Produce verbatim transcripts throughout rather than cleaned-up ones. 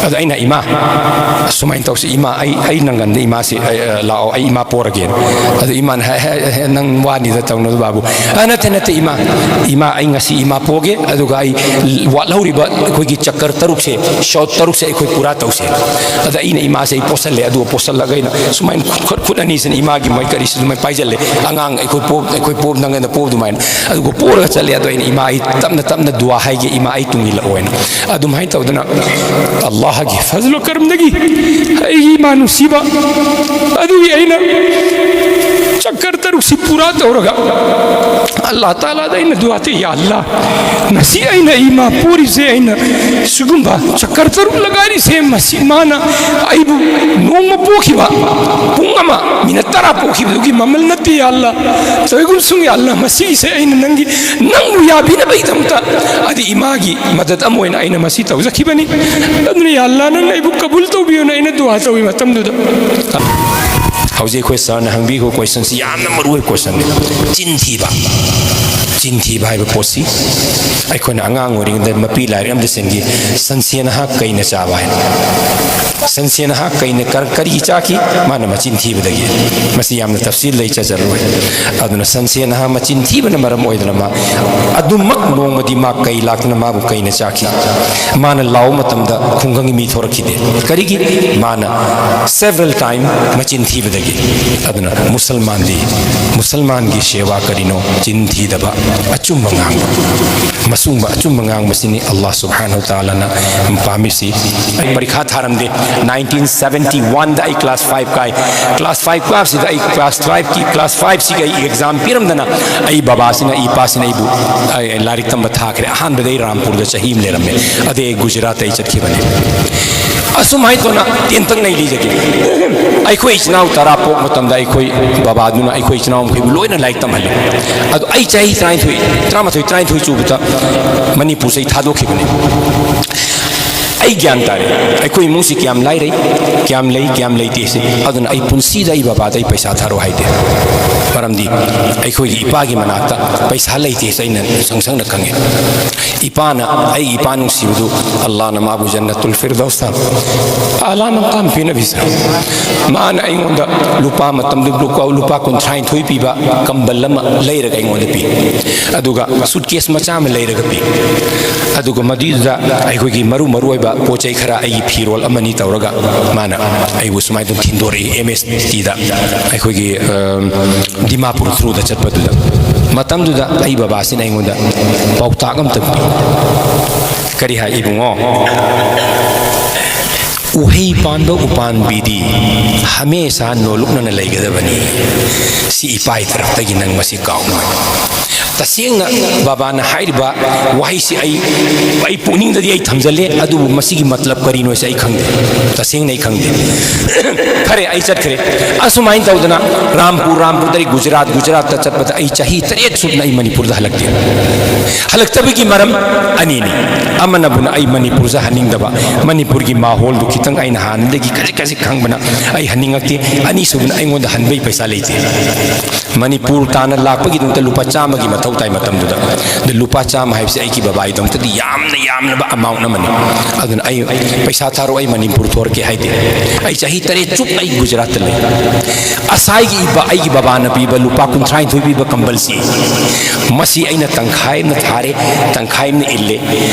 ꯑꯗ ꯑꯩꯅ, "ꯏꯃꯥ, ꯁꯨꯃꯥꯏꯅ ꯇꯧꯁꯤ ꯏꯃꯥ, ꯑꯩ ꯑꯩ ꯅꯪꯒꯟꯗ ꯏꯃꯥꯁꯤ, ꯑꯩ, ꯑ, ꯂꯥꯛꯑꯣ, ꯑꯩ ꯏꯃꯥ ꯄꯣꯔꯒꯦꯅ"꯫ ꯑꯗ ꯏꯃꯥꯅ, "ꯍꯦ, ꯍꯦ, ꯍꯦ, ꯅꯪ ꯋꯥꯅꯤꯗ ꯇꯧꯅꯨ ꯕꯥꯕꯨ"꯫ "ꯑ, ꯅꯠꯇꯦ, ꯅꯠꯇꯦ ꯏꯃꯥ, ꯏꯃꯥ, ꯑꯩ ꯉꯁꯤ ꯏꯃꯥ ꯄꯣꯒꯦ, ꯑꯗꯨꯒ ꯑꯩ ꯋꯥꯠꯍꯧꯔꯤꯕ ꯑꯩꯈꯣꯏꯒꯤ ꯆꯛꯀꯔ ꯇꯔꯨꯛꯁꯦ, ꯁꯣꯠ ꯇꯔꯨꯛꯁꯦ ꯑꯩꯈꯣꯏ ꯄꯨꯔꯥ ꯇꯧꯁꯦ"꯫ ꯑꯗ ꯑꯩꯅ ꯏꯃꯥꯁꯦ ꯑꯩ ꯄꯣꯁꯜꯂꯦ꯫ ꯑꯗꯨꯒ ꯄꯣꯁꯜꯂꯒ ꯑꯩꯅ ꯁꯨꯃꯥꯏꯅ ꯈꯨꯠ, ꯈꯨꯠ, ꯈꯨꯠ ꯑꯅꯤꯁꯤꯅ ꯏꯃꯥꯒꯤ ꯃꯣꯏ ꯀꯔꯤꯁꯤ ꯑꯗꯨꯃꯥꯏꯅ ꯄꯥꯏꯁꯤꯜꯂꯦ, ꯑꯉꯥꯡ ꯑꯩꯈꯣꯏ ꯄꯣ-, ꯑꯩꯈꯣꯏ ꯄꯣꯞ ꯅꯪꯒꯟꯗ ꯄꯣꯞ ꯑꯗꯨꯃꯥꯏꯅ꯫ ꯑꯗꯨꯒ ꯄꯣꯔꯒ ꯆꯠꯂꯦ꯫ ꯑꯗꯣ ꯑꯩꯅ, "ꯏꯃꯥ, ꯑꯩ ꯇꯞꯅ ꯇꯞꯅ ꯗꯨꯋꯥ ꯍꯥꯏꯒꯦ ꯏꯃꯥ, ꯑꯩ ꯇꯨꯡ ꯏꯜꯂꯛꯑꯣꯅ"꯫ ꯑꯗꯨꯃꯥꯏꯅ ꯇꯧꯗꯅ ꯑꯜꯂꯥꯍꯒꯤ ꯐꯖꯂꯨ ꯀꯔꯝꯗꯒꯤ ꯑꯩꯒꯤ ꯏꯃꯥ ꯅꯨꯡꯁꯤꯕ ꯑꯗꯨꯒꯤ ꯑꯩꯅ ꯆꯛꯀꯔ ꯇꯔꯨꯛꯁꯤ ꯄꯨꯔꯥ ꯇꯧꯔꯒ ꯑꯜꯂꯥꯍ ꯇꯥꯂꯥꯗ ꯑꯩꯅ ꯗꯨꯋꯥ ꯇꯧꯏ, "ꯌꯥ ꯑꯜꯂꯥꯍ, ꯉꯁꯤ ꯑꯩꯅ ꯏꯃꯥ ꯄꯣꯔꯤꯁꯦ, ꯑꯩꯅ ꯁꯤꯒꯨꯝꯕ ꯆꯛꯀꯔ ꯇꯔꯨꯛ ꯂꯒꯥꯔꯤꯁꯦ, ꯃꯁꯤ ꯃꯥꯅ ꯑꯩꯕꯨ ꯅꯣꯡꯃ ꯄꯣꯛꯈꯤꯕ ꯄꯨꯡ ꯑꯃ ꯃꯤꯅꯠ ꯇꯔꯥ ꯄꯣꯛꯈꯤꯕꯗꯨꯒꯤ ꯃꯃꯜ ꯅꯠꯇꯦ, ꯌꯥ ꯑꯜꯂꯥꯍ꯫ ꯇꯧꯏꯒꯨꯝꯁꯨꯡ, ꯌꯥ ꯑꯜꯂꯥꯍ, ꯃꯁꯤꯒꯤꯁꯦ ꯑꯩꯅ ꯅꯪꯒꯤ, ꯅꯪꯕꯨ ꯌꯥꯕꯤꯅꯕꯒꯤꯗꯃꯛꯇ, ꯑꯗꯤ ꯏꯃꯥꯒꯤ ꯃꯗꯠ ꯑꯃ ꯑꯣꯏꯅ ꯑꯩꯅ ꯃꯁꯤ ꯇꯧꯖꯈꯤꯕꯅꯤ꯫ ꯑꯗꯨꯅ ꯌꯥ ꯑꯜꯂꯥꯍ, ꯅꯪꯅ ꯑꯩꯕꯨ ꯀꯕꯨꯜ ꯇꯧꯕꯤꯌꯨꯅ ꯑꯩꯅ ꯗꯨꯋꯥ ꯇꯧꯏ ꯃꯇꯝꯗꯨꯗ"꯫ ꯍꯧꯖꯤꯛ ꯑꯩꯈꯣꯏ ꯁꯥꯔꯅ ꯍꯪꯕꯤꯈꯤꯕ ꯀꯣꯏꯁꯟꯁꯤ ꯌꯥꯝꯅ ꯃꯔꯨ ꯑꯣꯏꯕ ꯀꯣꯏꯁꯟꯅꯤ꯫ ꯆꯤꯟ ꯊꯤꯕ꯫ ꯆꯤꯟ ꯊꯤꯕ ꯍꯥꯏꯕ ꯄꯣꯠꯁꯤ ꯑꯩꯈꯣꯏꯅ ꯑꯉꯥꯡ ꯑꯣꯏꯔꯤꯉꯩꯗ ꯃꯄꯤ ꯂꯥꯏꯔꯤꯛ ꯑꯃꯗ ꯁꯤꯟꯈꯤ, "ꯁꯟꯁꯦꯟ ꯍꯥ ꯀꯩꯅ ꯆꯥꯕ" ꯍꯥꯏꯅ꯫ ꯁꯟꯁꯦꯟ ꯍꯥ ꯀꯩꯅ ꯀꯔ-, ꯀꯔꯤ ꯆꯥꯈꯤ? ꯃꯥꯅ ꯃꯆꯤꯟ ꯊꯤꯕꯗꯒꯤ꯫ ꯃꯁꯤ ꯌꯥꯝꯅ ꯇꯐꯁꯤꯜ ꯂꯩ, ꯆꯠꯆꯔꯔꯣꯏ꯫ ꯑꯗꯨꯅ ꯁꯟꯁꯦꯟ ꯍꯥ ꯃꯆꯤꯟ ꯊꯤꯕꯅ ꯃꯔꯝ ꯑꯣꯏꯗꯅ ꯃꯥ ꯑꯗꯨꯃꯛ ꯅꯣꯡꯃꯗꯤ ꯃꯥ ꯀꯩ ꯂꯥꯛꯇꯅ ꯃꯥꯕꯨ ꯀꯩꯅ ꯆꯥꯈꯤ꯫ ꯃꯥꯅ ꯂꯥꯎꯕ ꯃꯇꯝꯗ ꯈꯨꯡꯒꯪꯒꯤ ꯃꯤ ꯊꯣꯔꯛꯈꯤꯗꯦ꯫ ꯀꯔꯤꯒꯤ? ꯃꯥꯅ several time ꯃꯆꯤꯟ ꯊꯤꯕꯗꯒꯤ꯫ ꯑꯗꯨꯅ ꯃꯨꯁꯜꯃꯥꯟꯗꯤ, ꯃꯨꯁꯜꯃꯥꯟꯒꯤ ꯁꯦꯕꯥ ꯀꯔꯤꯅꯣ? ꯆꯤꯟ ꯊꯤꯗꯕ, ꯑꯆꯨꯝꯕ ꯉꯥꯡꯕ꯫ ꯃꯁꯨꯝꯕ ꯑꯆꯨꯝꯕ ꯉꯥꯡꯕꯁꯤꯅꯤ ꯑꯜꯂꯥꯍ ꯁꯨꯕꯍꯥꯅꯍꯨ ꯇꯥꯂꯥꯅ ꯄꯥꯝꯃꯤꯁꯤ꯫ ꯑꯩ ꯄꯔꯤꯈꯥ ꯊꯥꯔꯝꯗꯦ꯫ Nineteen seventy one ꯗ ꯑꯩ class five ꯀꯥꯏ꯫ Class five ꯀꯥꯕꯁꯤꯗ ꯑꯩ class five ꯀꯤ, class five ꯁꯤꯒꯤ ꯑꯩ exam ꯄꯤꯔꯝꯗꯅ ꯑꯩ ꯕꯕꯥꯁꯤꯅ, ꯑꯩ ꯏꯄꯥꯁꯤꯅ ꯑꯩꯕꯨ, ꯑꯩ ꯂꯥꯏꯔꯤꯛ ꯇꯝꯕ ꯊꯥꯈ꯭ꯔꯦ꯫ ꯑꯍꯥꯟꯕꯗ ꯑꯩ ꯔꯥꯝꯄꯨꯔꯗ ꯆꯍꯤ ꯑꯃ ꯂꯩꯔꯝꯃꯦ꯫ ꯑꯗꯩ ꯑꯩ ꯒꯨꯖꯔꯥꯠꯇ ꯑꯩ ꯆꯠꯈꯤꯕꯅꯤ꯫ ꯑꯁꯨꯝ ꯍꯥꯏꯗꯅ ꯇꯦꯟꯇꯛꯅ ꯑꯩ ꯂꯤꯖꯒꯦ꯫ ꯑꯩꯈꯣꯏ ꯏꯆꯤꯟ ꯏꯅꯥꯎ ꯇꯔꯥ ꯄꯣꯛ ꯃꯇꯝꯗ ꯑꯩꯈꯣꯏ ꯕꯕꯥꯗꯨꯅ ꯑꯩꯈꯣꯏ ꯏꯆꯤꯟ ꯏꯅꯥꯎ ꯃꯈꯩꯕꯨ ꯂꯣꯏꯅ ꯂꯥꯏꯔꯤꯛ ꯇꯝꯍꯜꯂꯤ꯫ ꯑꯗꯣ ꯑꯩ ꯆꯍꯤ ꯇꯔꯥꯅꯤꯊꯣꯏ, ꯇꯔꯥꯃꯥꯊꯣꯏ, ꯇꯔꯥꯅꯤꯊꯣꯏ ꯆꯨꯕꯗ ꯃꯅꯤꯄꯨꯔꯁꯦ ꯑꯩ ꯊꯥꯗꯣꯛꯈꯤꯕꯅꯤ꯫ ꯑꯩ ꯒ꯭ꯌꯥꯟ ꯇꯥꯔꯦ, ꯑꯩꯈꯣꯏ ꯏꯃꯨꯡꯁꯤ ꯀꯌꯥꯝ ꯂꯥꯏꯔꯩ, ꯀꯌꯥꯝ ꯂꯩ, ꯀꯌꯥꯝ ꯂꯩꯇꯦ ꯁꯤ꯫ ꯑꯗꯨꯅ ꯑꯩ ꯄꯨꯟꯁꯤꯗ ꯑꯩ ꯕꯕꯥꯗ ꯑꯩ ꯄꯩꯁꯥ ꯊꯥꯔꯛꯑꯣ ꯍꯥꯏꯗꯦ꯫ ꯃꯔꯝꯗꯤ ꯑꯩꯈꯣꯏꯒꯤ ꯏꯄꯥꯒꯤ ꯃꯅꯥꯛꯇ ꯄꯩꯁꯥ ꯂꯩꯇꯦ ꯁꯤ ꯑꯩꯅ ꯁꯪ ꯁꯪꯅ ꯈꯪꯉꯤ꯫ ꯏꯄꯥꯅ, ꯑꯩꯒꯤ ꯏꯄꯥ ꯅꯨꯡꯁꯤꯕꯗꯨ ꯑꯜꯂꯥꯅ ꯃꯥꯕꯨ ꯖꯟꯅꯇꯨꯜ ꯐꯤꯔꯗꯧꯁꯇ ꯑꯂꯥ ꯃꯀꯥꯝ ꯄꯤꯅꯕꯤꯁ꯫ ꯃꯥꯅ ꯑꯩꯉꯣꯟꯗ ꯂꯨꯄꯥ, ꯃꯇꯝꯗꯨ ꯂꯨꯄꯥ, ꯂꯨꯄꯥ ꯀꯨꯟꯊ꯭ꯔꯥ ꯅꯤꯊꯣꯏ ꯄꯤꯕ ꯀꯝꯕꯜ ꯑꯃ ꯂꯩꯔꯒ ꯑꯩꯉꯣꯟꯗ ꯄꯤ꯫ ꯑꯗꯨꯒ ꯁꯨꯠꯀꯦꯁ ꯃꯆꯥ ꯑꯃ ꯂꯩꯔꯒ ꯄꯤ꯫ ꯑꯗꯨꯒ ꯃꯗꯨꯏꯗꯨꯗ ꯑꯩꯈꯣꯏꯒꯤ ꯃꯔꯨ ꯃꯔꯨ ꯑꯣꯏꯕ ꯄꯣꯠ ꯆꯩ ꯈꯔ, ꯑꯩꯒꯤ ꯐꯤꯔꯣꯜ ꯑꯃꯅꯤ ꯇꯧꯔꯒ ꯃꯥꯅ ꯑꯩꯕꯨ ꯁꯨꯃꯥꯏꯅ ꯑꯗꯨꯝ ꯊꯤꯟꯗꯣꯔꯛꯏ ꯑꯦꯝ ꯑꯦꯁ ꯇꯤꯗ, ꯑꯩꯈꯣꯏꯒꯤ, ꯑ, ꯗꯤꯃꯥꯄꯨꯔ ꯊ꯭ꯔꯨꯗ ꯆꯠꯄꯗꯨꯗ꯫ ꯃꯇꯝꯗꯨꯗ ꯑꯩ ꯕꯕꯥꯁꯤꯅ ꯑꯩꯉꯣꯟꯗ ꯄꯥꯎꯇꯥꯛ ꯑꯝꯇ ꯄꯤ꯫ ꯀꯔꯤ ꯍꯥꯏ, ꯏꯕꯨꯡꯉꯣ? "ꯎꯍꯩ ꯄꯥꯟꯕ ꯎꯄꯥꯟꯕꯤꯗꯤ ꯍꯃꯦꯁꯥ ꯅꯣꯂꯨꯛꯅꯅ ꯂꯩꯒꯗꯕꯅꯤ꯫ ꯁꯤ ꯏꯄꯥꯒꯤ ꯇꯔꯐꯇꯒꯤ ꯅꯪ ꯃꯁꯤ ꯀꯥꯎꯅꯨ꯫" ꯇꯁꯦꯡꯅ ꯕꯕꯥꯅ ꯍꯥꯏꯔꯤꯕ ꯋꯥꯍꯩꯁꯤ ꯑꯩ, ꯑꯩ ꯄꯨꯛꯅꯤꯡꯗꯗꯤ ꯑꯩ ꯊꯝꯖꯜꯂꯦ, ꯑꯗꯨꯕꯨ ꯃꯁꯤꯒꯤ ꯃꯇꯂꯕ ꯀꯔꯤꯅꯣ ꯍꯥꯏꯁꯦ ꯑꯩ ꯈꯪꯗꯦ, ꯇꯁꯦꯡꯅ ꯑꯩ ꯈꯪꯗꯦ꯫ ꯐꯔꯦ, ꯑꯩ ꯆꯠꯈ꯭ꯔꯦ꯫ ꯑꯁꯨꯃꯥꯏꯅ ꯇꯧꯗꯅ ꯔꯥꯝꯄꯨꯔ, ꯔꯥꯝꯄꯨꯔꯗꯒꯤ ꯒꯨꯖꯔꯥꯠ, ꯒꯨꯖꯔꯥꯠꯇ ꯆꯠꯄꯗ ꯑꯩ ꯆꯍꯤ ꯇꯔꯦꯠ ꯁꯨꯞꯅ ꯑꯩ ꯃꯅꯤꯄꯨꯔꯗ ꯍꯜꯂꯛꯇꯦ꯫ ꯍꯜꯂꯛꯇꯕꯒꯤ ꯃꯔꯝ ꯑꯅꯤꯅꯤ꯫ ꯑꯃꯅꯕꯨꯅ ꯑꯩ ꯃꯅꯤꯄꯨꯔꯁꯦ ꯍꯟꯅꯤꯡꯗꯕ, ꯃꯅꯤꯄꯨꯔꯒꯤ ꯃꯥꯍꯣꯜꯗꯨ ꯈꯤꯇꯪ ꯑꯩꯅ ꯍꯥꯟꯅꯗꯒꯤ ꯈꯖꯤꯛ ꯈꯖꯤꯛ ꯈꯪꯕꯅ ꯑꯩ ꯍꯟꯅꯤꯡꯉꯛꯇꯦ꯫ ꯑꯅꯤꯁꯨꯕꯅ ꯑꯩꯉꯣꯟꯗ ꯍꯟꯕꯒꯤ ꯄꯩꯁꯥ ꯂꯩꯇꯦ꯫ ꯃꯅꯤꯄꯨꯔ ꯇꯥꯟꯅ ꯂꯥꯛꯄꯒꯤꯗꯃꯛꯇ ꯂꯨꯄꯥ ꯆꯥꯝꯃꯒꯤ ꯃꯊꯧ ꯇꯥꯏ ꯃꯇꯝꯗꯨꯗ꯫ ꯑꯗꯨ ꯂꯨꯄꯥ ꯆꯥꯝꯃ ꯍꯥꯏꯕꯁꯦ ꯑꯩꯒꯤ ꯕꯕꯥꯒꯤꯗꯃꯛꯇꯗꯤ ꯌꯥꯝꯅ ꯌꯥꯝꯂꯕ ꯑꯦꯃꯥꯎꯟ ꯑꯃꯅꯤ꯫ ꯑꯗꯨꯅ ꯑꯩ ꯄꯩꯁꯥ ꯊꯥꯔꯛꯑꯣ, ꯑꯩ ꯃꯅꯤꯄꯨꯔ ꯊꯣꯔꯛꯀꯦ ꯍꯥꯏꯗꯦ꯫ ꯑꯩ ꯆꯍꯤ ꯇꯔꯦꯠ ꯆꯨꯞꯅ ꯑꯩ ꯒꯨꯖꯔꯥꯠꯇ ꯂꯩ꯫ ꯑꯁꯥꯏꯒꯤ ꯏꯕ-, ꯑꯩꯒꯤ ꯕꯕꯥꯅ ꯄꯤꯕ ꯂꯨꯄꯥ ꯀꯨꯟꯊ꯭ꯔꯥꯅꯤꯊꯣꯏ ꯄꯤꯕ ꯀꯝꯕꯜꯁꯤ, ꯃꯁꯤ ꯑꯩꯅ ꯇꯪꯈꯥꯏ ꯑꯃ ꯊꯥꯔꯦ, ꯇꯪꯈꯥꯏ ꯑꯃ ꯏꯜꯂꯦ꯫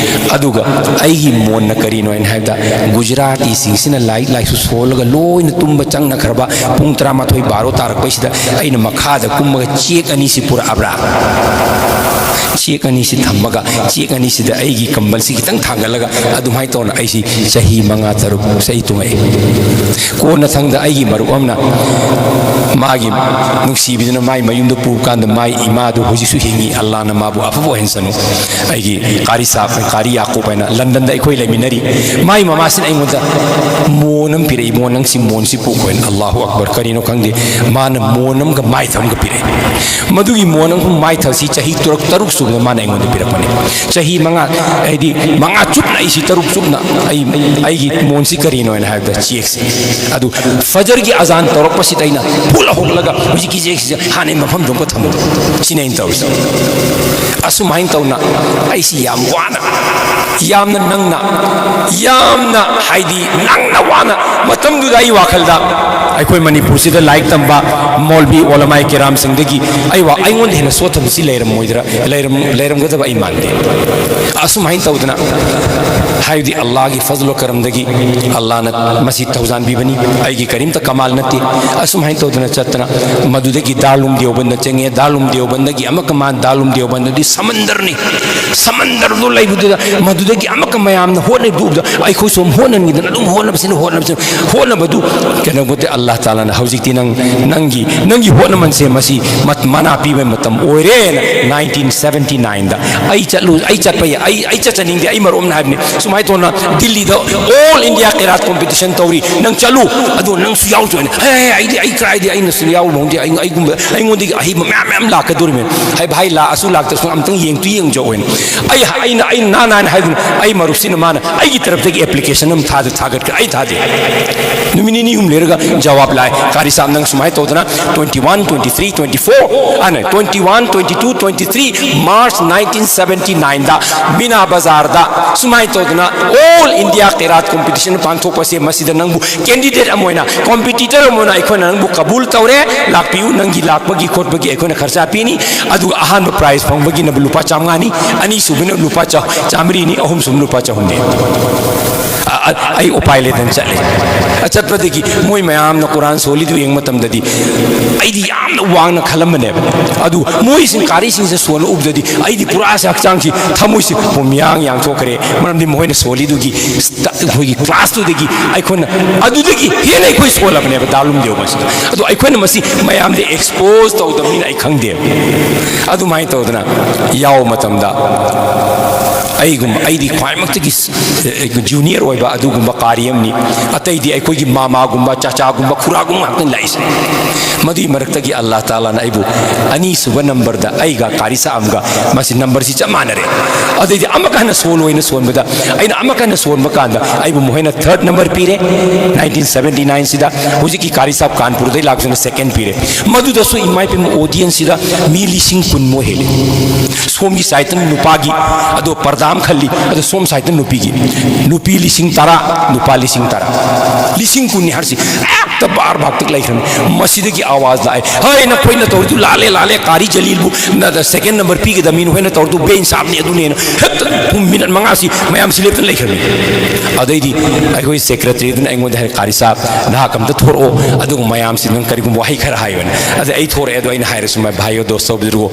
ꯑꯗꯨꯒ ꯑꯩꯒꯤ ꯃꯣꯟꯅ ꯀꯔꯤꯅꯣ ꯍꯥꯏꯅ ꯍꯥꯏꯕꯗ, ꯒꯨꯖꯔꯥꯇꯤꯁꯤꯡꯁꯤꯅ ꯂꯥꯏꯔꯤꯛ ꯂꯥꯏꯁꯨ ꯁꯣꯜꯂꯒ ꯂꯣꯏꯅ ꯇꯨꯝꯕ ꯆꯪꯅꯈ꯭ꯔꯕ ꯄꯨꯡ ꯇꯔꯥꯃꯥꯊꯣꯏ ꯕꯥꯔꯣ ꯇꯥꯔꯛꯄꯩꯁꯤꯗ ꯑꯩꯅ ꯃꯈꯥꯗ ꯀꯨꯝꯃꯒ ꯆꯦꯛ ꯑꯅꯤꯁꯤ ꯄꯨꯔꯛꯑꯕ꯭ꯔꯥ? ꯆꯦꯛ ꯑꯅꯤꯁꯤ ꯊꯝꯃꯒ, ꯆꯦꯛ ꯑꯅꯤꯁꯤꯗ ꯑꯩꯒꯤ ꯀꯝꯕꯜꯁꯤ ꯈꯤꯇꯪ ꯊꯥꯡꯒꯠꯂꯒ, ꯑꯗꯨꯃꯥꯏꯅ ꯇꯧꯅ ꯑꯩꯁꯤ ꯆꯍꯤ ꯃꯉꯥ ꯇꯔꯨꯛ ꯆꯍꯤ ꯇꯨꯡꯉꯛꯏ꯫ ꯀꯣꯟꯅꯊꯪꯗ ꯑꯩꯒꯤ ꯃꯔꯨꯞ ꯑꯃꯅ ꯃꯥꯒꯤ ꯅꯨꯡꯁꯤꯕꯤꯗꯨꯅ ꯃꯥꯏ ꯃꯌꯨꯝꯗ ꯄꯨꯕ ꯀꯥꯟꯗ ꯃꯥꯏ ꯏꯃꯥꯗꯨ ꯍꯧꯖꯤꯛꯁꯨ ꯍꯤꯡꯉꯤ, ꯑꯜꯂꯥꯅ ꯃꯥꯕꯨ ꯑꯐꯕ ꯑꯣꯏꯍꯟꯁꯅꯨ꯫ ꯑꯩꯒꯤ ꯀꯥꯔꯤ ꯁꯥꯍꯕ, ꯀꯥꯔꯤ ꯌꯥꯀꯨꯕ ꯍꯥꯏꯅ ꯂꯟꯗꯟꯗ ꯑꯩꯈꯣꯏ ꯂꯩꯃꯤꯟꯅꯔꯤ꯫ ꯃꯥꯏ ꯃꯃꯥꯁꯤꯅ ꯑꯩꯉꯣꯟꯗ ꯃꯣꯟ ꯑꯃ ꯄꯤꯔꯛꯏ, "ꯏꯕꯨꯡꯉꯣ, ꯅꯪ ꯁꯤ ꯃꯣꯟꯁꯤ ꯄꯨꯈꯣ" ꯍꯥꯏꯅ꯫ ꯑꯜꯂꯥꯍꯨ ꯑꯛꯕꯔ, ꯀꯔꯤꯅꯣ ꯈꯪꯗꯦ, ꯃꯥꯅ ꯃꯣꯟ ꯑꯃꯒ ꯃꯥꯏꯊꯝꯒ ꯄꯤꯔꯛꯏ꯫ ꯃꯗꯨꯒꯤ ꯃꯣꯟ ꯑꯃꯒ ꯃꯥꯏꯊꯝꯁꯤ ꯆꯍꯤ ꯇꯔꯨꯛ, ꯇꯔꯨꯛ ꯁꯨꯕꯗ ꯃꯥꯅ ꯑꯩꯉꯣꯟꯗ ꯄꯤꯔꯛꯄꯅꯤ꯫ ꯆꯍꯤ ꯃꯉꯥ, ꯍꯥꯏꯗꯤ ꯃꯉꯥ ꯆꯨꯞꯅ ꯑꯩꯁꯤ ꯇꯔꯨꯛ ꯆꯨꯞꯅ ꯑꯩ, ꯑꯩꯒꯤ ꯃꯣꯟꯁꯤ ꯀꯔꯤꯅꯣ ꯍꯥꯏꯅ ꯍꯥꯏꯕꯗ ꯆꯦꯛꯁꯤ꯫ ꯑꯗꯨ ꯐꯖꯔꯒꯤ ꯑꯖꯥꯟ ꯇꯧꯔꯛꯄꯁꯤꯗ ꯑꯩꯅ ꯍꯨꯠꯂ ꯍꯨꯠꯂꯒ ꯍꯧꯖꯤꯛꯀꯤ ꯆꯦꯛꯁꯤꯁꯦ ꯍꯥꯟꯅꯩ ꯃꯐꯝꯗ ꯑꯃꯨꯛꯀ ꯊꯝꯕ꯫ ꯁꯤꯅꯤ ꯑꯩꯅ ꯇꯧꯔꯤꯁꯦ꯫ ꯑꯁꯨꯃꯥꯏꯅ ꯇꯧꯅ ꯑꯩꯁꯤ ꯌꯥꯝ ꯋꯥꯅ, ꯌꯥꯝꯅ ꯅꯪꯅ, ꯌꯥꯝꯅ ꯍꯥꯏꯗꯤ ꯅꯪꯅ ꯋꯥꯅ, ꯃꯇꯝꯗꯨꯗ ꯑꯩ ꯋꯥꯈꯜꯗ ꯑꯩꯈꯣꯏ ꯃꯅꯤꯄꯨꯔꯁꯤꯗ ꯂꯥꯏꯔꯤꯛ ꯇꯝꯕ ꯃꯧꯂꯕꯤ ꯑꯣꯂꯃꯥꯏ ꯀꯤꯔꯥꯝꯁꯤꯡꯗꯒꯤ ꯑꯩ ꯋꯥ-, ꯑꯩꯉꯣꯟꯗ ꯍꯦꯟꯅ ꯁꯣꯠꯊꯕꯁꯤ ꯂꯩꯔꯝꯃꯣꯏꯗ꯭ꯔꯥ, ꯂꯩꯔꯝ-, ꯂꯩꯔꯝꯒꯗꯕ ꯑꯩ ꯃꯥꯟꯗꯦ꯫ ꯑꯁꯨꯃꯥꯏꯅ ꯇꯧꯗꯅ ꯍꯥꯏꯕꯗꯤ ꯑꯜꯂꯥꯍꯒꯤ ꯐꯖꯂꯨ ꯀꯔꯝꯗꯒꯤ ꯑꯜꯂꯥꯍꯅ ꯃꯁꯤ ꯊꯧꯖꯥꯟꯕꯤꯕꯅꯤ꯫ ꯑꯩꯒꯤ ꯀꯔꯤꯝꯇ ꯀꯃꯥꯜ ꯅꯠꯇꯦ꯫ ꯑꯁꯨꯃꯥꯏꯅ ꯇꯧꯗꯅ ꯆꯠꯇꯅ ꯃꯗꯨꯗꯒꯤ ꯗꯥꯔꯂꯨꯝ ꯗꯤꯌꯣꯕꯟꯗ ꯆꯪꯉꯦ꯫ ꯗꯥꯔꯂꯨꯝ ꯗꯤꯌꯣꯕꯟꯗꯒꯤ ꯑꯃꯨꯛꯀ ꯃꯥ ꯗꯥꯔꯂꯨꯝ ꯗꯤꯌꯣꯕꯟꯗꯗꯤ ꯁꯃꯟꯗꯔꯅꯤ꯫ ꯁꯃꯟꯗꯔꯗꯨ ꯂꯩꯕꯗꯨꯗ ꯃꯗꯨꯗꯒꯤ ꯑꯃꯨꯛꯀ ꯃꯌꯥꯝꯅ ꯍꯣꯠꯅꯔꯤꯕꯗꯨ ꯎꯕꯗ ꯑꯩꯈꯣꯏꯁꯨ ꯑꯗꯨꯝ ꯍꯣꯠꯅꯅꯤꯡꯗꯅ ꯑꯗꯨꯝ ꯍꯣꯠꯅꯕꯁꯤꯅ, ꯍꯣꯠꯅꯕꯁꯤꯅ, ꯍꯣꯠꯅꯕꯗꯨ ꯀꯩꯅꯧꯕꯗꯤ ꯑꯜꯂꯥꯍ ꯇꯥꯂꯥꯅ ꯍꯧꯖꯤꯛꯇꯤ ꯅꯪ, ꯅꯪꯒꯤ, ꯅꯪꯒꯤ ꯍꯣꯠꯅꯃꯟꯁꯦ ꯃꯁꯤ ꯃꯠ-, ꯃꯅꯥ ꯄꯤꯕ ꯃꯇꯝ ꯑꯣꯏꯔꯦꯅ nineteen seventy nineꯗ ꯑꯩ ꯆꯠꯂꯨ, ꯑꯩ ꯆꯠꯄ ꯌꯥꯏ, ꯑꯩ, ꯑꯩ ꯆꯠꯆꯅꯤꯡꯗꯦ, ꯑꯩ ꯃꯔꯨꯞꯅ ꯍꯥꯏꯕꯅꯤ꯫ ꯁꯨꯃꯥꯏꯅ ꯇꯧꯅ ꯗꯤꯜꯂꯤꯗ all India ꯀꯩꯔꯥꯠ competition ꯇꯧꯔꯤ, ꯅꯪ ꯆꯠꯂꯨ, ꯑꯗꯣ ꯅꯪꯁꯨ ꯌꯥꯎꯖꯣꯏꯅ꯫ "ꯍꯦ, ꯍꯦ, ꯑꯩꯗꯤ, ꯑꯩ ꯀꯗꯥꯏꯗꯤ, ꯑꯩꯅꯁꯨ ꯌꯥꯎꯔꯨꯕ ꯍꯧꯗꯦ, ꯑꯩ, ꯑꯩꯒꯨꯝꯕ, ꯑꯩꯉꯣꯟꯗꯒꯤ ꯑꯍꯩꯕ ꯃꯌꯥꯝ, ꯃꯌꯥꯝ ꯂꯥꯛꯀꯗꯧꯔꯤꯕꯅꯤ꯫ ꯍꯥꯏꯕ ꯍꯥꯏ ꯂꯥꯛꯑꯁꯨ ꯂꯥꯛꯇ꯭ꯔꯁꯨ ꯑꯝꯇꯪ ꯌꯦꯡꯇꯨ ꯌꯦꯡꯖꯧ" ꯍꯥꯏꯅ꯫ ꯑꯩ, ꯑꯩꯅ, ꯑꯩ ꯅꯥ ꯅꯥꯅ ꯍꯥꯏꯗꯨꯅ ꯑꯩ ꯃꯔꯨꯞꯁꯤꯅ ꯃꯥꯅ ꯑꯩꯒꯤ ꯇꯔꯞꯇꯒꯤ application ꯑꯃ ꯊꯥꯗ ꯊꯥꯒꯠꯈ꯭ꯔꯦ꯫ ꯑꯩ ꯊꯥꯗꯦ꯫ ꯅꯨꯃꯤꯠ ꯅꯤꯅꯤ ꯑꯍꯨꯝ ꯂꯩꯔꯒ ꯖꯋꯥꯕ ꯂꯥꯛꯑꯦ꯫ ꯀꯥꯔꯤ ꯁꯥꯍꯕ, ꯅꯪ ꯁꯨꯃꯥꯏꯅ ꯇꯧꯗꯅ twenty one, twenty three, twenty four, ꯑꯅ twenty one, twenty two, twenty three, March nineteen seventy nineꯗ ꯃꯤꯅꯥ ꯕꯖꯥꯔꯗ ꯁꯨꯃꯥꯏꯅ ꯇꯧꯗꯅ all India ꯀꯩꯔꯥꯠ competition ꯄꯥꯡꯊꯣꯛꯄꯁꯦ, ꯃꯁꯤꯗ ꯅꯪꯕꯨ candidate ꯑꯃ ꯑꯣꯏꯅ, competitor ꯑꯃ ꯑꯣꯏꯅ ꯑꯩꯈꯣꯏꯅ ꯅꯪꯕꯨ ꯀꯕꯨꯜ ꯇꯧꯔꯦ, ꯂꯥꯛꯄꯤꯌꯨ, ꯅꯪꯒꯤ ꯂꯥꯛꯄꯒꯤ ꯈꯣꯠꯄꯒꯤ ꯑꯩꯈꯣꯏꯅ ꯈꯔꯆꯥ ꯄꯤꯅꯤ꯫ ꯑꯗꯨꯒ ꯑꯍꯥꯟꯕ prize ꯐꯪꯕꯒꯤꯅ ꯂꯨꯄꯥ ꯆꯥꯝꯃꯉꯥꯅꯤ, ꯑꯅꯤꯁꯨꯕꯅ ꯂꯨꯄꯥ ꯆꯥ-, ꯆꯥꯃꯔꯤꯅꯤ, ꯑꯍꯨꯝꯁꯨꯕꯅ ꯂꯨꯄꯥ ꯆꯍꯨꯝꯅꯤ꯫ ꯑ-, ꯑ-, ꯑꯩ ꯎꯄꯥꯏ ꯂꯩꯇꯅ ꯆꯠꯂꯦ꯫ ꯑ, ꯆꯠꯄꯗꯒꯤ ꯃꯣꯏ ꯃꯌꯥꯝꯅ ꯀꯨꯔꯥꯟ ꯁꯣꯜꯂꯤꯗꯨ ꯌꯦꯡꯕ ꯃꯇꯝꯗꯗꯤ ꯑꯩꯗꯤ ꯌꯥꯝꯅ ꯋꯥꯡꯅ ꯈꯜꯂꯝꯕꯅꯦꯕ꯫ ꯑꯗꯨ ꯃꯣꯏꯁꯤꯡ ꯀꯥꯔꯤꯁꯤꯡꯁꯦ ꯁꯣꯟꯕ ꯎꯕꯗꯗꯤ ꯑꯩꯗꯤ ꯄꯨꯔꯥꯁꯦ ꯍꯛꯆꯥꯡꯁꯤ, ꯊꯃꯣꯏꯁꯤ ꯄꯨꯝꯌꯥꯡ ꯌꯥꯡꯊꯣꯛꯈ꯭ꯔꯦ꯫ ꯃꯔꯝꯗꯤ ꯃꯈꯣꯏꯅ ꯁꯣꯜꯂꯤꯗꯨꯒꯤ ꯁ꯭ꯇ-, ꯑꯩꯈꯣꯏꯒꯤ classꯇꯨꯗꯒꯤ ꯑꯩꯈꯣꯏꯅ ꯑꯗꯨꯗꯒꯤ ꯍꯦꯟꯅ ꯑꯩꯈꯣꯏ ꯁꯣꯜꯂꯕꯅꯦꯕ ꯗꯥꯔꯂꯨꯝ ꯗꯦꯋꯕꯟꯁꯤꯗ꯫ ꯑꯗꯣ ꯑꯩꯈꯣꯏꯅ ꯃꯁꯤ ꯃꯌꯥꯝꯗ expose ꯇꯧꯗꯕꯅꯤꯅ ꯑꯩ ꯈꯪꯗꯦꯕ꯫ ꯑꯗꯨꯃꯥꯏꯅ ꯇꯧꯗꯅ ꯌꯥꯎꯕ ꯃꯇꯝꯗ ꯑꯩꯒꯨꯝꯕ, ꯑꯩꯗꯤ ꯈ꯭ꯋꯥꯏꯃꯛꯇꯒꯤ ꯖꯨꯅꯤꯌꯔ ꯑꯣꯏꯕ ꯑꯗꯨꯒꯨꯝꯕ ꯀꯥꯔꯤ ꯑꯃꯅꯤ꯫ ꯑꯇꯩꯗꯤ ꯑꯩꯈꯣꯏꯒꯤ ꯃꯥꯃꯥꯒꯨꯝꯕ, ꯆꯥꯆꯥꯒꯨꯝꯕ, ꯈꯨꯔꯥꯒꯨꯝꯕ ꯉꯥꯛꯇꯅꯤ ꯂꯥꯛꯏꯁꯦ꯫ ꯃꯗꯨꯒꯤ ꯃꯔꯛꯇꯒꯤ ꯑꯜꯂꯥꯍ ꯇꯥꯂꯥꯅ ꯑꯩꯕꯨ ꯑꯅꯤꯁꯨꯕ ꯅꯝꯕꯔꯗ ꯑꯩꯒ ꯀꯥꯔꯤ ꯁꯥꯍꯕꯒ ꯃꯁꯤ ꯅꯝꯕꯔꯁꯤ ꯆꯞ ꯃꯥꯟꯅꯔꯦ꯫ ꯑꯗꯩꯗꯤ ꯑꯃꯨꯛꯀ ꯍꯟꯅ ꯁꯣꯜ ꯑꯣꯏꯅ ꯁꯣꯟꯕꯗ, ꯑꯩꯅ ꯑꯃꯨꯛꯀ ꯍꯟꯅ ꯁꯣꯟꯕ ꯀꯥꯟꯗ ꯑꯩꯕꯨ ꯃꯈꯣꯏꯅ ꯊꯥꯔꯠ ꯅꯝꯕꯔ ꯄꯤꯔꯦ꯫ ꯅꯥꯏꯟꯇꯤꯟ ꯁꯕꯦꯟꯇꯤ ꯅꯥꯏꯟꯁꯤꯗ ꯍꯧꯖꯤꯛꯀꯤ ꯀꯥꯔꯤ ꯁꯥꯍꯕ ꯀꯥꯟꯄꯨꯔꯗꯩ ꯂꯥꯛꯄꯁꯤꯅ ꯁꯦꯀꯦꯟ ꯄꯤꯔꯦ꯫ ꯃꯗꯨꯗꯁꯨ ꯏꯃꯥ ꯏꯄꯦꯝꯃ, ꯑꯣꯗꯤꯌꯦꯟꯁꯁꯤꯗ ꯃꯤ ꯂꯤꯁꯤꯡ ꯀꯨꯟꯃꯨꯛ ꯍꯦꯜꯂꯤ꯫ ꯁꯣꯝꯒꯤ ꯁꯥꯏꯠꯇꯅ ꯅꯨꯄꯥꯒꯤ, ꯑꯗꯣ ꯄꯔꯗꯥ ꯑꯃ ꯈꯜꯂꯤ, ꯑꯗꯣ ꯁꯣꯝ ꯁꯥꯏꯠꯇ ꯅꯨꯄꯤꯒꯤ, ꯅꯨꯄꯤ ꯂꯤꯁꯤꯡ ꯇꯔꯥ, ꯅꯨꯄꯥ ꯂꯤꯁꯤꯡ ꯇꯔꯥ, ꯂꯤꯁꯤꯡ ꯀꯨꯟꯅꯤ ꯍꯥꯏꯔꯁꯤ꯫ ꯍꯦꯛꯇ ꯕꯥꯔ ꯕꯥꯛꯇ ꯂꯩꯈ꯭ꯔꯅꯤ꯫ ꯃꯁꯤꯗꯒꯤ ꯑꯋꯥꯖ ꯂꯥꯛꯑꯦ, "ꯍꯩ, ꯅꯈꯣꯏꯅ ꯇꯧꯔꯤꯗꯨ ꯂꯥꯜꯂꯦ, ꯂꯥꯜꯂꯦ, ꯀꯥꯔꯤ ꯖꯂꯤꯜꯕꯨ ꯅ-, ꯁꯦꯀꯦꯟ ꯅꯝꯕꯔ ꯄꯤꯒꯗꯕꯅꯤ, ꯅꯈꯣꯏꯅ ꯇꯧꯔꯤꯗꯨ ꯕꯦꯏꯟꯁꯥꯐꯅꯤ, ꯑꯗꯨꯅꯦꯅ", ꯍꯦꯛꯇ ꯄꯨꯡ ꯃꯤꯅꯠ ꯃꯉꯥꯁꯤ ꯃꯌꯥꯝꯁꯤ ꯂꯦꯞꯇꯅ ꯂꯩꯈ꯭ꯔꯅꯤ꯫ ꯑꯗꯩꯗꯤ ꯑꯩꯈꯣꯏ ꯁꯦꯀ꯭ꯔꯦꯇꯔꯤꯗꯨꯅ ꯑꯩꯉꯣꯟꯗ ꯍꯥꯏꯔꯦ, "ꯀꯥꯔꯤ ꯁꯥꯍꯕ, ꯅꯍꯥꯛ ꯑꯝꯇ ꯊꯣꯔꯛꯑꯣ, ꯑꯗꯨꯒ ꯃꯌꯥꯝꯁꯤ ꯅꯪ ꯀꯔꯤꯒꯨꯝꯕ ꯋꯥꯍꯩ ꯈꯔ ꯍꯥꯏꯌꯣꯅ"꯫ ꯑꯗ ꯑꯩ ꯊꯣꯔꯛꯑꯦ, ꯑꯗꯣ ꯑꯩꯅ ꯍꯥꯏꯔꯦ ꯁꯨꯃꯥꯏꯅ, "ꯚꯥꯏꯌꯣ, ꯗꯣꯁꯇꯣ, ꯕꯨꯖꯨꯔꯒꯣ,